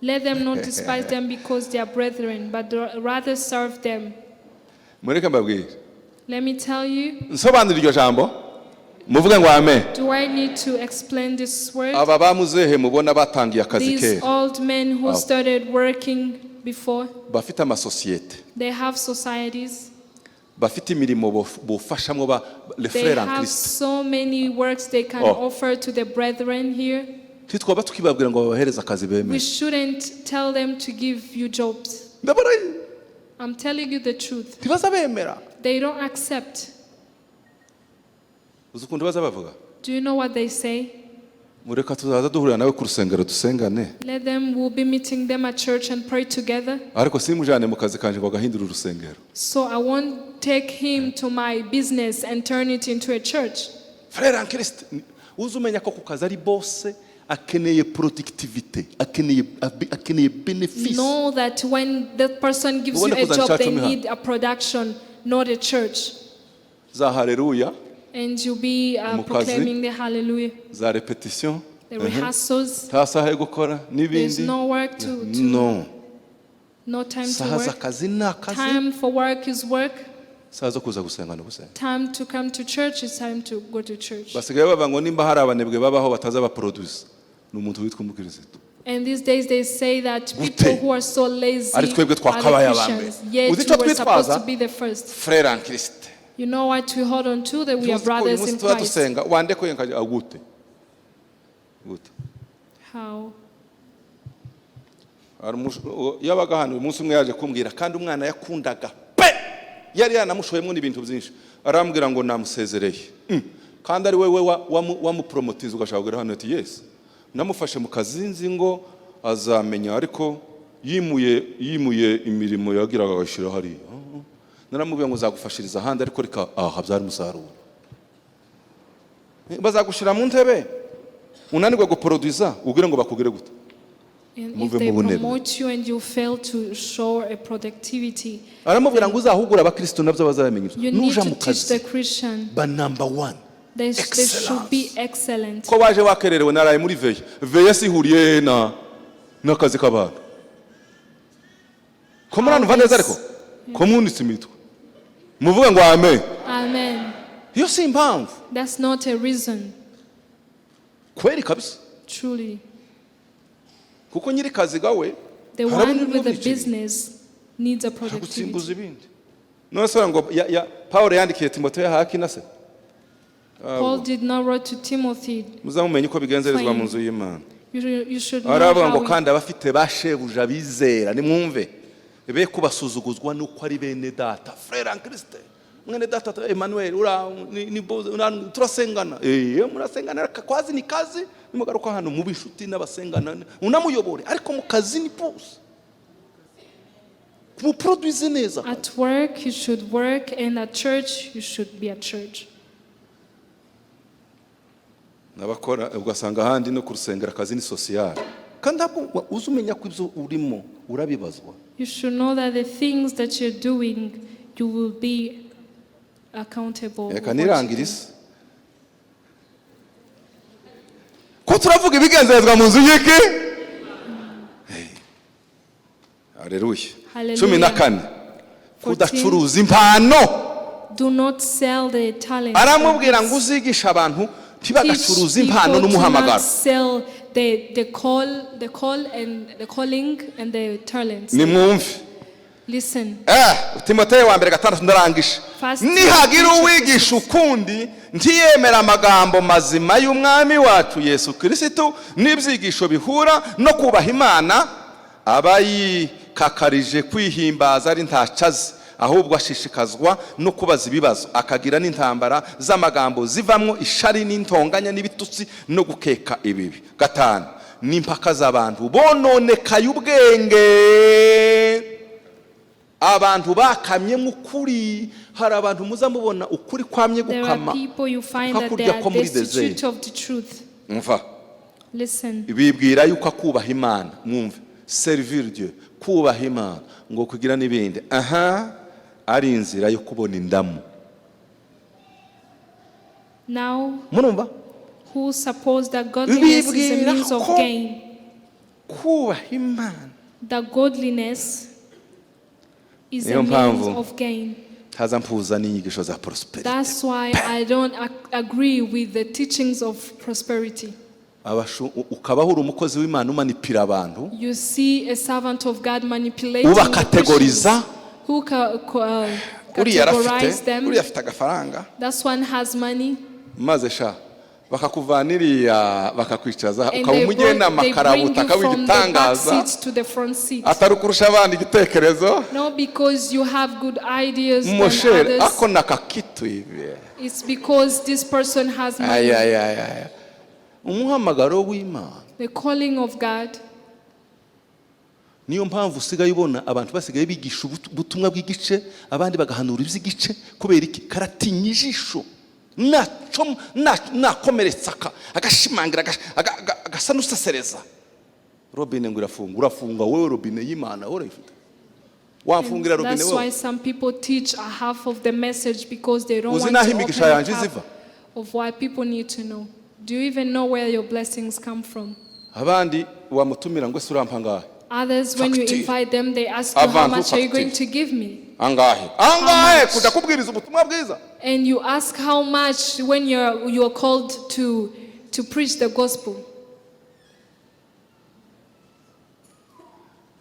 Let them not despise them because they are brethren, but rather serve them. Mureke mbabwire. Let me tell you, Nsobanura iryo jambo? Muvuge ngo amen. do I need to explain this word? Aba bamuzehe mubona batangiye akazi These kera, old men who Oh. started working before, bafite amasosiyete, they have societies, bafite imirimo bufashamo ba les they frères en have Christ, so many works they can Oh. offer to the brethren here. ntitwaba tukibabwira ngo babahereze akazi We bemeye. shouldn't tell them to give you jobs. Ndabona. I'm telling you the truth. Ntibaza bemera. They don't accept. Uzi ukuntu baza bavuga? Do you know what they say? Mureka tuzaza duhurira nawe ku rusengero dusengane. Let them, we'll be meeting them at church and pray together. Ariko simujane mu kazi kanje ngo agahindura urusengero. So I won't take him to my business and turn it into a church. Frère en Christ, uzi umenya ko ku kazi ari bose, akeneye productivité, akeneye bénéfice. Know that when that person gives you Ubone a kuzana job, church they umiha. need a production, not a church. Za haleluya, And you'll be Mu kazi. proclaiming the hallelujah, za répétition, the rehearsals. nta saha yo gukora There's n'ibindi. no work to No. no time to Saha work. z'akazi ni akazi. Time for work is work. Saha zo kuza gusenga ni ugusenga. Time to come to church is time to go to church. Basigaye bavuga ngo nimba hari abanebwe babaho bataza baproduce, ni umuntu witwa umukirisitu. And these days they say that Gute? people who are so lazy Ari twebwe are the twakabaye aba mbere. Christians. Yet Uzi icyo we were supposed twitwaza? to be the first. Frère en Christ. You know what we hold on to? That we are Tuzi ko uyu brothers munsi in tuba Christ. dusenga wandekuye nkajya agute gute? How? Hari yabaga hano, umunsi umwe yaje kumbwira, kandi umwana yakundaga pe, yari yanamushoyemo n'ibintu byinshi, arambwira ngo namusezereye. Kandi ari wewe wamupromotiza ugashaka kugera hano, ati: "Yes, namufashe mu kazi nzi ngo azamenya, ariko yimuye imirimo yagiraga agashyira hariya. Naramubwiye ngo nzagufashiriza ahandi, ariko reka aha habyara umusaruro." Bazagushyira mu ntebe unanirwe guproduza, ubwire ngo bakugire gute? And if Muve they mu bunebwe. promote you and you fail to show a productivity, Aramubwira ngo uzahugure abakristo nabyo bazabimenya ibyo. you need Nuja to mu teach kazi, the Christian. ba number one. They should be excellent. Ko waje wakererewe? Naraye muri veillée. Veillée sihuriye na n'akazi k'abantu. Ko muranumva neza? Ariko ko mwunitse imitwe? Muvuge ngo amen. Amen. Iyo si impamvu. That's not a reason, Kweri kabisa. Truly. Kuko nyiri kazi gawe The harabona one with the n'ubwiciro. Business needs a productivity. Gutsimbuza ibindi. None se ngo Paul yandikiye Timoteyo haki na se? Paul did not write to Timothy. Muzamumenye uko bigenzerezwa Fine. mu nzu y'Imana. You should know Aravuga ngo how kandi abafite ba shebuja bizera, nimwumve, be kubasuzuguzwa nuko ari bene data. Frère en Christ, mwene data Emmanuel ura ni turasengana. Eh, murasengana ariko kwazi ni kazi. Nimugaruka hano mu bishuti n'abasengana, unamuyobore, ariko mu kazi ni boss, muproduise neza. At work you should work, and at church you should be at church. N'abakora ugasanga ahandi no ku rusengero akazi ni social, kandi ntabwo uzi umenya ko ibyo urimo urabibazwa. You should know that the things that you're doing, you will be accountable of Reka what you nirangira do. Isi ko turavuga ibigenzerezwa mu nzu y'iki. Haleluya. Haleluya. 14, kudacuruza impano. Do not sell the talent. Aramubwira ngo uzigisha abantu ntibagacuruza impano n'umuhamagaro. Sell the call and the calling and the talents. Nimwumve. Listen. Timoteyo wa mbere 6, ndarangije. First Nihagira Timothy. uwigisha ukundi, ntiyemera amagambo mazima y'umwami wacu Yesu Kirisitu n'ibyigisho bihura no kubaha Imana, aba yikakarije kwihimbaza ari ntacazi, ahubwo ashishikazwa no kubaza ibibazo, akagira n'intambara z'amagambo zivamwo ishari n'intonganya n'ibitutsi no gukeka ibibi. 5, n'impaka z'abantu bononekaye ubwenge, abantu bakamye ukuri. Hari abantu muza mubona ukuri kwamye There are gukama people you find that they hakurya are ko muri destitute desert. Of the truth. Mva. Listen. Bibwira yuko akubaha Imana, mwumve, servir Dieu, kubaha Imana ngo kugira n'ibindi, aha ari inzira yo kubona indamu. Now, Murumva? who suppose that godliness is a Bibwira means of ko gain? Kubaha Imana That godliness is Niyo a means mpamvu of gain. Ntaza mpuza n'inyigisho za prosperity. That's why I don't agree with the teachings of prosperity. Ukabaho uri umukozi w'Imana umanipira abantu. You see a servant of God manipulating the Ubakategoriza. Christians who Uriya categorize arafite, them. uriya afite agafaranga. That one has money. Maze sha bakakuvana iriya bakakwicaza, And ukaba umugenama they bring karabuta, you akaba from the back igitangaza, seat to the front seat. atari ukurusha abandi igitekerezo. Not because you have good ideas than Mon cher, others. ako nakakitu ibi. It's because this person has money. Ay, ay, ay, ay. Umuhamagaro w'Imana. The calling of God. Niyo mpamvu usigaye ubona abantu basigaye bigisha ubutumwa bw'igice, abandi bagahanura iby'igice. Kubera iki? Karatinya ijisho. Nakomeretsa agashimangira, agasa n'usesereza robine ngo irafunga. Urafunga wowe robine y'Imana wowe urayifite? Wamfungira robine That's wowe? why some people teach a half of the message, because they don't Uzi want n'aho to imigisha open yanjye the tap iziva? Of what people need to know. Do you even know where your blessings come from? Abandi wamutumira ngo ese urampa angahe? Others, when you Facture. Invite them, they ask you, "How Avant much tout are you going facture. to give me?" Angahe, angahe much? Kujya kubwiriza ubutumwa bwiza. And you ask how much when you're called to preach the gospel.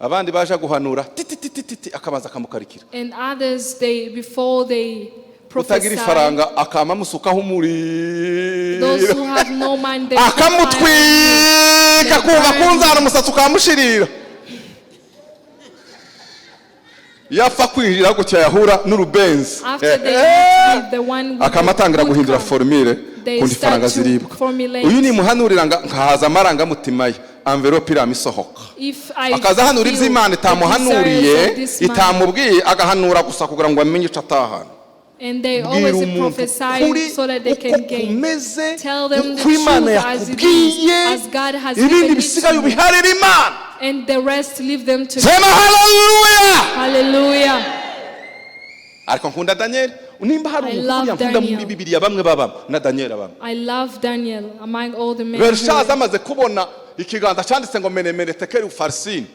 Abandi baje guhanura tititititi akabanza akamukarikira. And others, they before they Utagira prophesy, ifaranga akama amusukaho those umuriro, who have no money, they put fire. akamutwika kuva ku nzara, umusatsi ukamushirira. Yapfa kwinjira gutya yahura n'urubenzi, After they meet with the one with the akamatangira good guhindura car, formule they kundi ifaranga start to ziribwa. formulate. Uyu nimuhanurira nkahaza amarangamutima ye, envelope irama isohoka. If I Akaza ahanura feel ibyo Imana the desires itamuhanuriye, of this man, itamubwiye, agahanura gusa kugira ngo amenye icyo atahana. And they Bwira always umuntu prophesy kuri so that they uko can gain. kumeze, Tell them the uko Imana truth as it is, yakubwiye, as God has ibindi given it bisigaye to you. ubiharire Imana. And the rest leave them to Sema haleluya. Hallelujah. Ariko nkunda Daniyeli. Nimba hari I umuntu love buriya nkunda muri Daniel. Bibiliya, bamwe babamo na Daniyeli abamo. I love Daniel among all the men. Berishaza amaze kubona ikiganza cyanditse ngo mene mene tekeri ufarisini,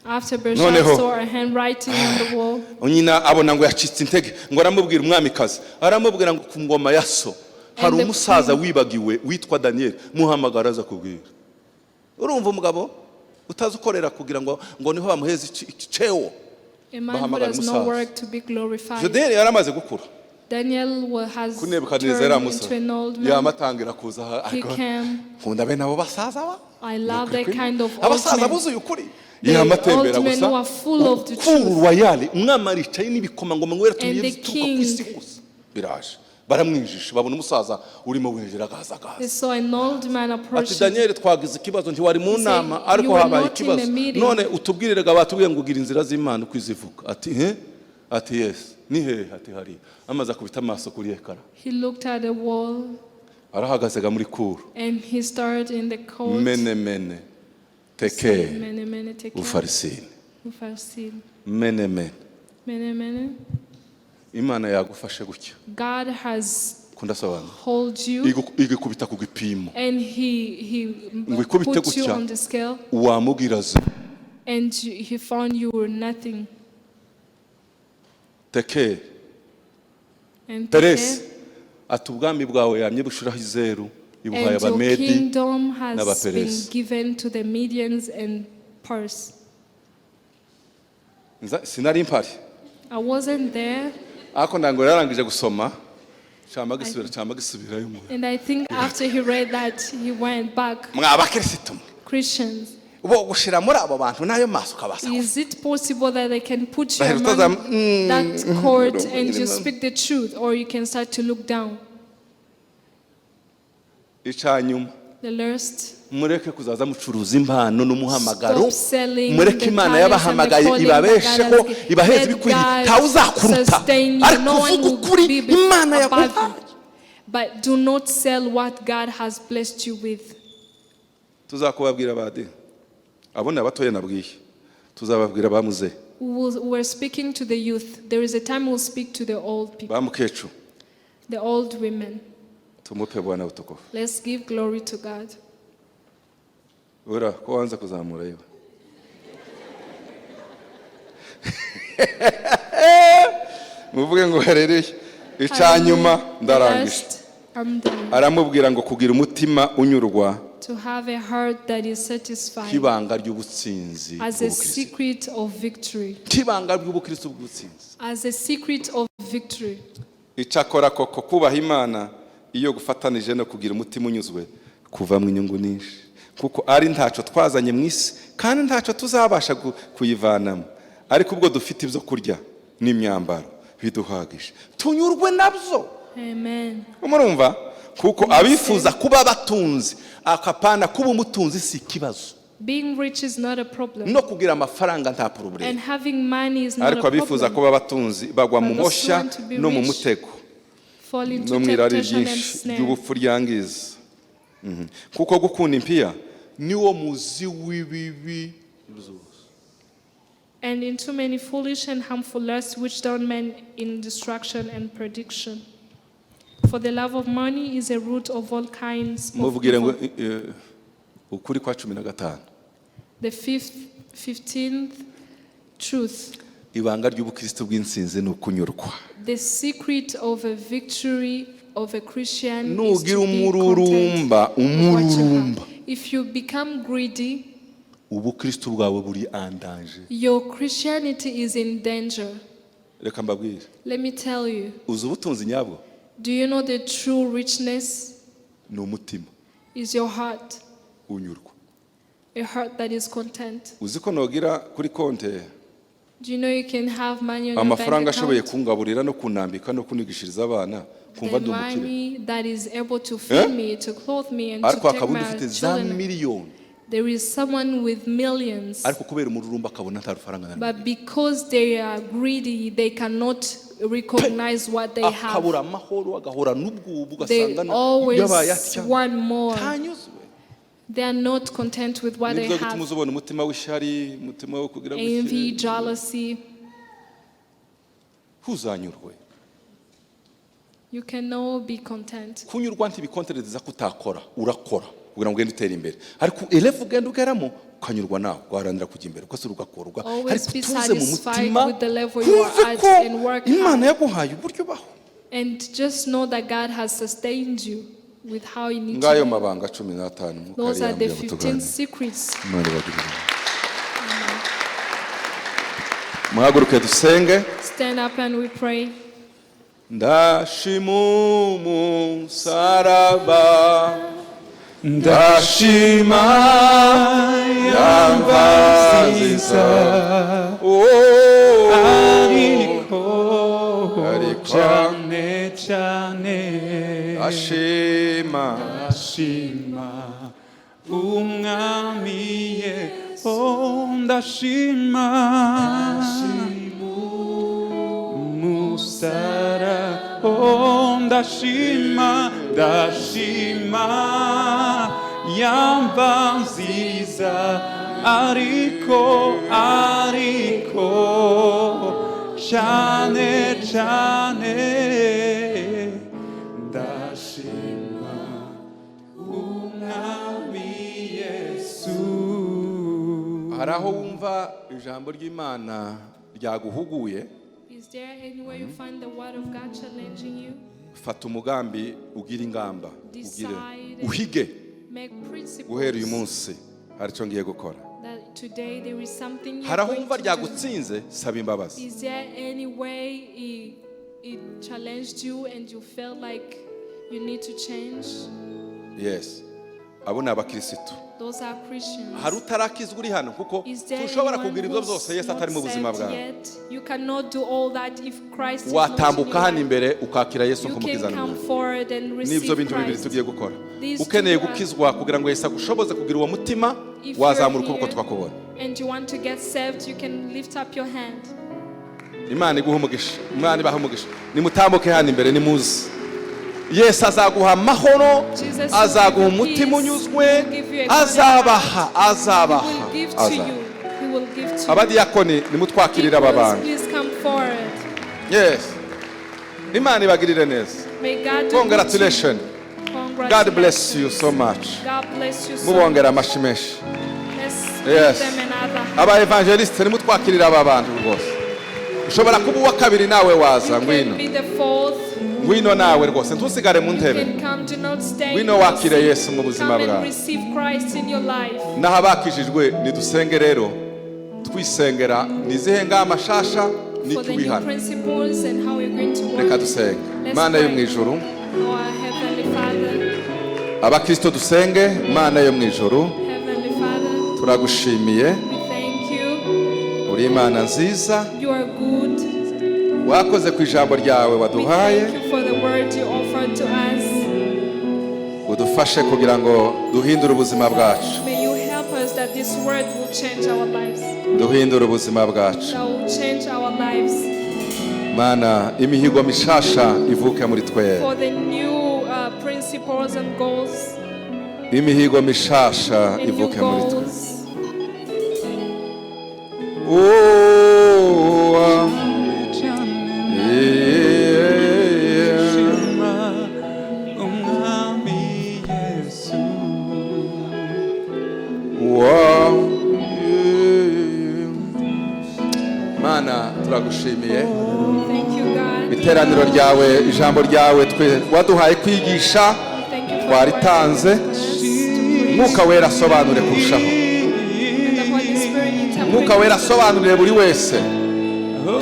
After Belshazzar Noneho. saw a handwriting on the wall, nyina abona ngo yacitse intege, ngo aramubwira, umwamikazi aramubwira ngo ku ngoma ya so hari And the umusaza queen- wibagiwe witwa Daniyeli, muhamagara aza kubwira. Urumva umugabo utazi ukorera kugira ngo niho bamuheza icewo. A man who Bahamagara does not umusaza. work to be glorified. Daniyeli yari amaze gukura. Daniel has Kuri Nebukadinezari turned amusaba into an old man. yamatangira kuza aha, He ariko came. nkunda bene abo basaza ba. I love that kind of old Abasaza men. buzuye ukuri. The Yamatembera old men gusa who are full of the kuru truth. royale, umwami aricaye n'ibikomangoma ngo yaratumiye And the zituruka ku isi king. hose biraje, baramwinjisha, babona umusaza urimo winjira agaza They agaza. saw an old man Ati approaching. Daniyeli, twagize ikibazo, ntiwari mu He said, nama, ariko "You were habaye not in the ikibazo. meeting." None utubwirire, batubwiye ngo ugira inzira z'Imana uko izivuga. Ati he, ati yes, ni hehe? Ati hariya. Amaze akubita amaso kuri écran. He looked at the wall. Arahagaze muri cour. And he started in the court. Mene mene Said, tekeli Mene, mene, tekel, ufarisini. ufarsin. Mene mene. Mene, mene. Imana yagufashe gutya. God has Ko ndasobanura. hold you Igikubita ku gipimo. and he Ngo ikubite put you gutya. on the scale Wamubwira ze. and he found you were nothing. Tekeli. And Peresi Tekel, ati ubwami bwawe yamye bushiraho izeru ibuhaye and your Abamedi kingdom has been n'Abaperesi. given to the Medians and Pers. Sinari mpari. I wasn't there, Ariko ndango yarangije gusoma cama gisubira cama gisubirayo mu and I think after he read that, he went back. mwa bakristo mwe Christians, bo gushira muri abo bantu n'ayo maso ukabasa. Is it possible that they can put you Bahera among that court and you speak the truth, or you can start to look down? Icanyuma, The lust. mureke kuzaza mucuruza impano n'umuhamagaro. Stop selling Mureke the Imana talents and the yabahamagaye calling that God ibabesheho has given. ibaheze Let ibikwiriye. God Ntawe uzakuruta sustain you. ariko No one uvuga will ukuri be Imana above yaguhaye. you. But do not sell what God has blessed you with. Tuzakubabwira bade abo ni abatoya nabwiye tuzababwira bamuze. We're speaking to the youth. There is a time we'll speak to the old people, Ba mukecuru. The old women. Tumupe Bwana utukufu. Let's give glory to God. Ura ko wanze kuzamura yewe muvuge ngo herereye icanyuma The ndarangije. last, I'm done. Aramubwira ngo kugira umutima unyurwa To have a heart that is satisfied nk'ibanga ry'ubutsinzi as a bw'ubukristo. secret of victory. Nk'ibanga ry'ubukristo bw'ubutsinzi. As a secret of victory. Icyakora koko kubaha Imana iyo gufatanije no kugira umutima unyuzwe kuvamo inyungu nyinshi kuko ari ntacyo twazanye mu isi kandi ntacyo tuzabasha kuyivanamo ariko ubwo dufite ibyo kurya n'imyambaro biduhagije tunyurwe nabyo. Amen. Murumva kuko abifuza kuba batunzi akapana kuba umutunzi si ikibazo. Being rich is not a problem. No kugira amafaranga nta problème. And having money is not Ariko a abifuza problem. kuba abatunzi bagwa mu But those who moshya want to be no mu rich mutego fall into no mu irari temptation and ryinshi snare. ry'ubupfu ryangiza. Kuko gukunda impiya niwo muzi w'ibibi. And into many foolish and harmful lusts which down men in destruction and perdition. For the love of money is a root of all kinds of Mubwire ngo evil. Ukuri kwa 15. The 15th truth. Ibanga ry'ubukristo bw'insinzi ni ukunyurwa. The secret of a victory of a Christian is Nugira to be content umururumba with what you have. umururumba If you become greedy, ubukristo bwawe buri en danger. Your Christianity is in danger. Reka mbabwire. Let me tell you. Uzi ubutunzi nyabwo? Do you know the true richness Ni umutima is your heart, unyurwa. A heart that is content. Uzi ko nogira kuri konte Do you know you can have money on your bank amafaranga ashoboye account? kungaburira no kunambika no kunigishiriza abana kumva The ndi umukire. money that is able to feed me, to clothe me, and to Ariko take hakaba undi my ufite za children. miliyoni There is someone with millions, ariko kubera umururumba akabona nta rufaranga na rumwe. But because they are greedy, they cannot recognize what they have. Akabura amahoro agahora n'ubwubu They ugasanga always yabaye atya want more. ntanyuzwe. They are not content with what they Nibyo gutuma have. uzubona umutima w'ishyari umutima wo kugira Envy, gutya. Jealousy. Ntuzanyurwe. You cannot be content. Kunyurwa ntibikonterereza ko utakora urakora kugira ngo ugende utere imbere ariko elevu ugenda ugeramo ukanyurwa nawe ugaharanira kujya imbere ugasura ugakora Always ariko be utuze mu satisfied mutima with the level you are wumve at ko and work Imana hard. yaguhaye uburyo ubaho. And just know that God has sustained you with how you need to Ngayo live. mabanga 15 Mwuka Those yari are the yambwiye ngo 15 tuganire. secrets. Imana ibagirire. Muhaguruke dusenge. Stand up and we pray. Ndashima umusaraba ndashima yambaziza. Oh, ariko ariko cyane cyane ashima ndashima umwami ye oh ndashima musara oh ndashima Ndashima yamba nziza, ariko, ariko cyane cyane ndashima Umwami Yesu. Hari aho wumva ijambo ry'Imana ryaguhuguye? Is there any way you find the word of God challenging you? Fata umugambi, ugire ingamba, ugire Decide. uhige. Make principles Guhera uyu munsi hari icyo ngiye gukora. That today there is something you're Hari aho going wumva to do. ryagutsinze, saba imbabazi. Is there any way it challenged you and you felt like you need to change? Yes, abo ni abakirisitu. Those are Christians. Hari utarakizwa uri hano? Kuko Is there tushobora anyone kugira ibyo who's byose Yesu not atari mu buzima saved bwawe. yet? You cannot do all that if Christ is not in Watambuka your hano life. imbere ukakira Yesu You can nk'umukiza come n'Umwami. forward and N'ibyo receive bintu bibiri Christ. tugiye gukora. These Ukeneye two are- gukizwa kugira ngo Yesu agushoboze kugira uwo mutima, If wazamura you're ukuboko here tukakubona. and you want to get saved, you can lift up your hand. Imana iguha umugisha, Imana ibaha umugisha. Nimutambuke hano imbere, nimuze. Yesu azaguha amahoro, Jesus will azaguha give you umutima peace. unyuzwe. He will give you a good Azabaha, He azabaha, will give to azabaha. you. He will give to you. Abadiyakoni, nimutwakirire aba Deacons, bantu. please come forward. Yes, Imana ibagirire neza. May God do good to you. Congratulations. God bless you so much. God bless you so Mubongera much. amashyi menshi. Let's Yes. give them another hand. Aba evangeliste, nimutwakirire aba bantu rwose. Ushobora kuba uwa kabiri, nawe waza. You Ngwino. can be the fourth. Ngwino nawe rwose, ntusigare mu You ntebe. can come. Do not stay in Ngwino your wakire seat. Yesu mu buzima Come and bwawe. receive Christ in your life. Naho abakijijwe, nidusenge rero twisengera ni izihe ngamba nshasha For the n'icyo new wihana. principles and how we're going to work. Reka dusenge. Let's Mana yo mu pray. ijuru. Our Heavenly Father, Abakristo dusenge. Mana yo mu ijuru, Heavenly Father, turagushimiye. We thank you. Uri Imana nziza. You are good. Wakoze ku ijambo ryawe We waduhaye. thank you for the word you offered to us. Udufashe kugira ngo duhindure ubuzima bwacu. May you help us that this word will change our lives. Duhindure ubuzima bwacu. That will change our lives. Mana, imihigo mishasha ivuke muri twe. For the new principles and goals Imihigo mishasha and new ivuke muri twe. goals. Oh, ah, yeah. Ndashima Umwami Yesu. Wow. Yeah. Mana, turagushimiye. Thank you, God. Iteraniro ryawe, ijambo ryawe twe waduhaye kwigisha, Thank you for twaritanze. the word you given us to preach. Mwuka Wera asobanure kurushaho. And the Holy Spirit interpret. Mwuka Wera asobanurire buri wese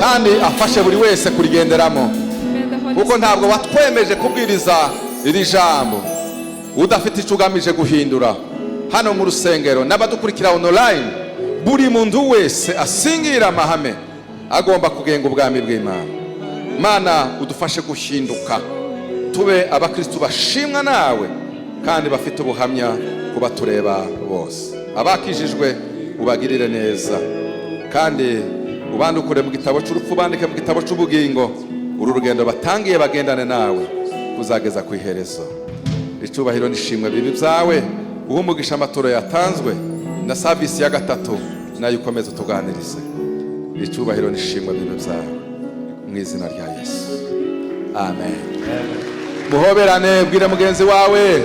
kandi afashe buri wese kurigenderamo. May the Holy Kuko ntabwo Spirit watwemeje kubwiriza iri jambo udafite icyo ugamije guhindura hano mu rusengero n'abadukurikira online. Buri muntu wese asingira amahame agomba kugenga ubwami bw'Imana. Mana, udufashe guhinduka, tube abakristu bashimwa nawe kandi bafite ubuhamya ku batureba bose. Abakijijwe ubagirire neza kandi ubandukure mu gitabo cy'urupfu, bandike mu gitabo cy'ubugingo. Uru rugendo batangiye bagendane nawe kuzageza ku iherezo. Icyubahiro n'ishimwe bibi byawe. Uha umugisha amaturo yatanzwe na service ya gatatu, nayo ukomeze utuganirize. Icyubahiro n'ishimwe bibe byawe mu izina rya Yesu, amen. Muhoberane, bwire mugenzi wawe,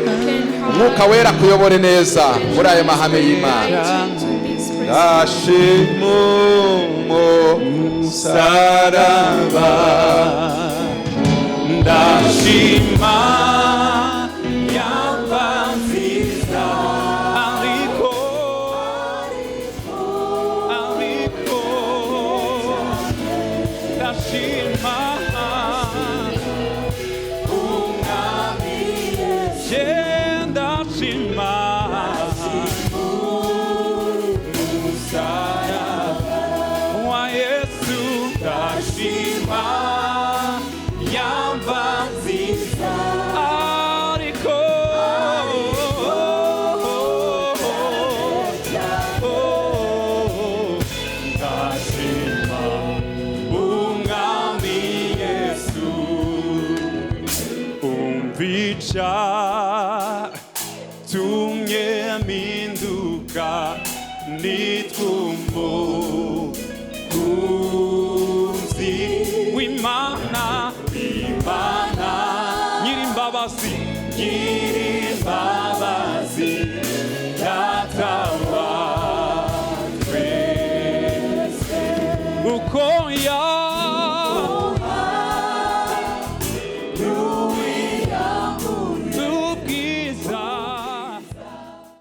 Umwuka Wera kuyobore neza muri ayo mahame y'Imana. Ndashima Musaraba, ndashima yamba nziza, ariko, ariko ndashima Umwami, je ndashima Musaraba wa Yesu, ndashima yamba nziza, ariko, oh, ndashima Umwami Yesu. Umva Nitwa umukunzi w'Imana, Imana nyirimbabazi,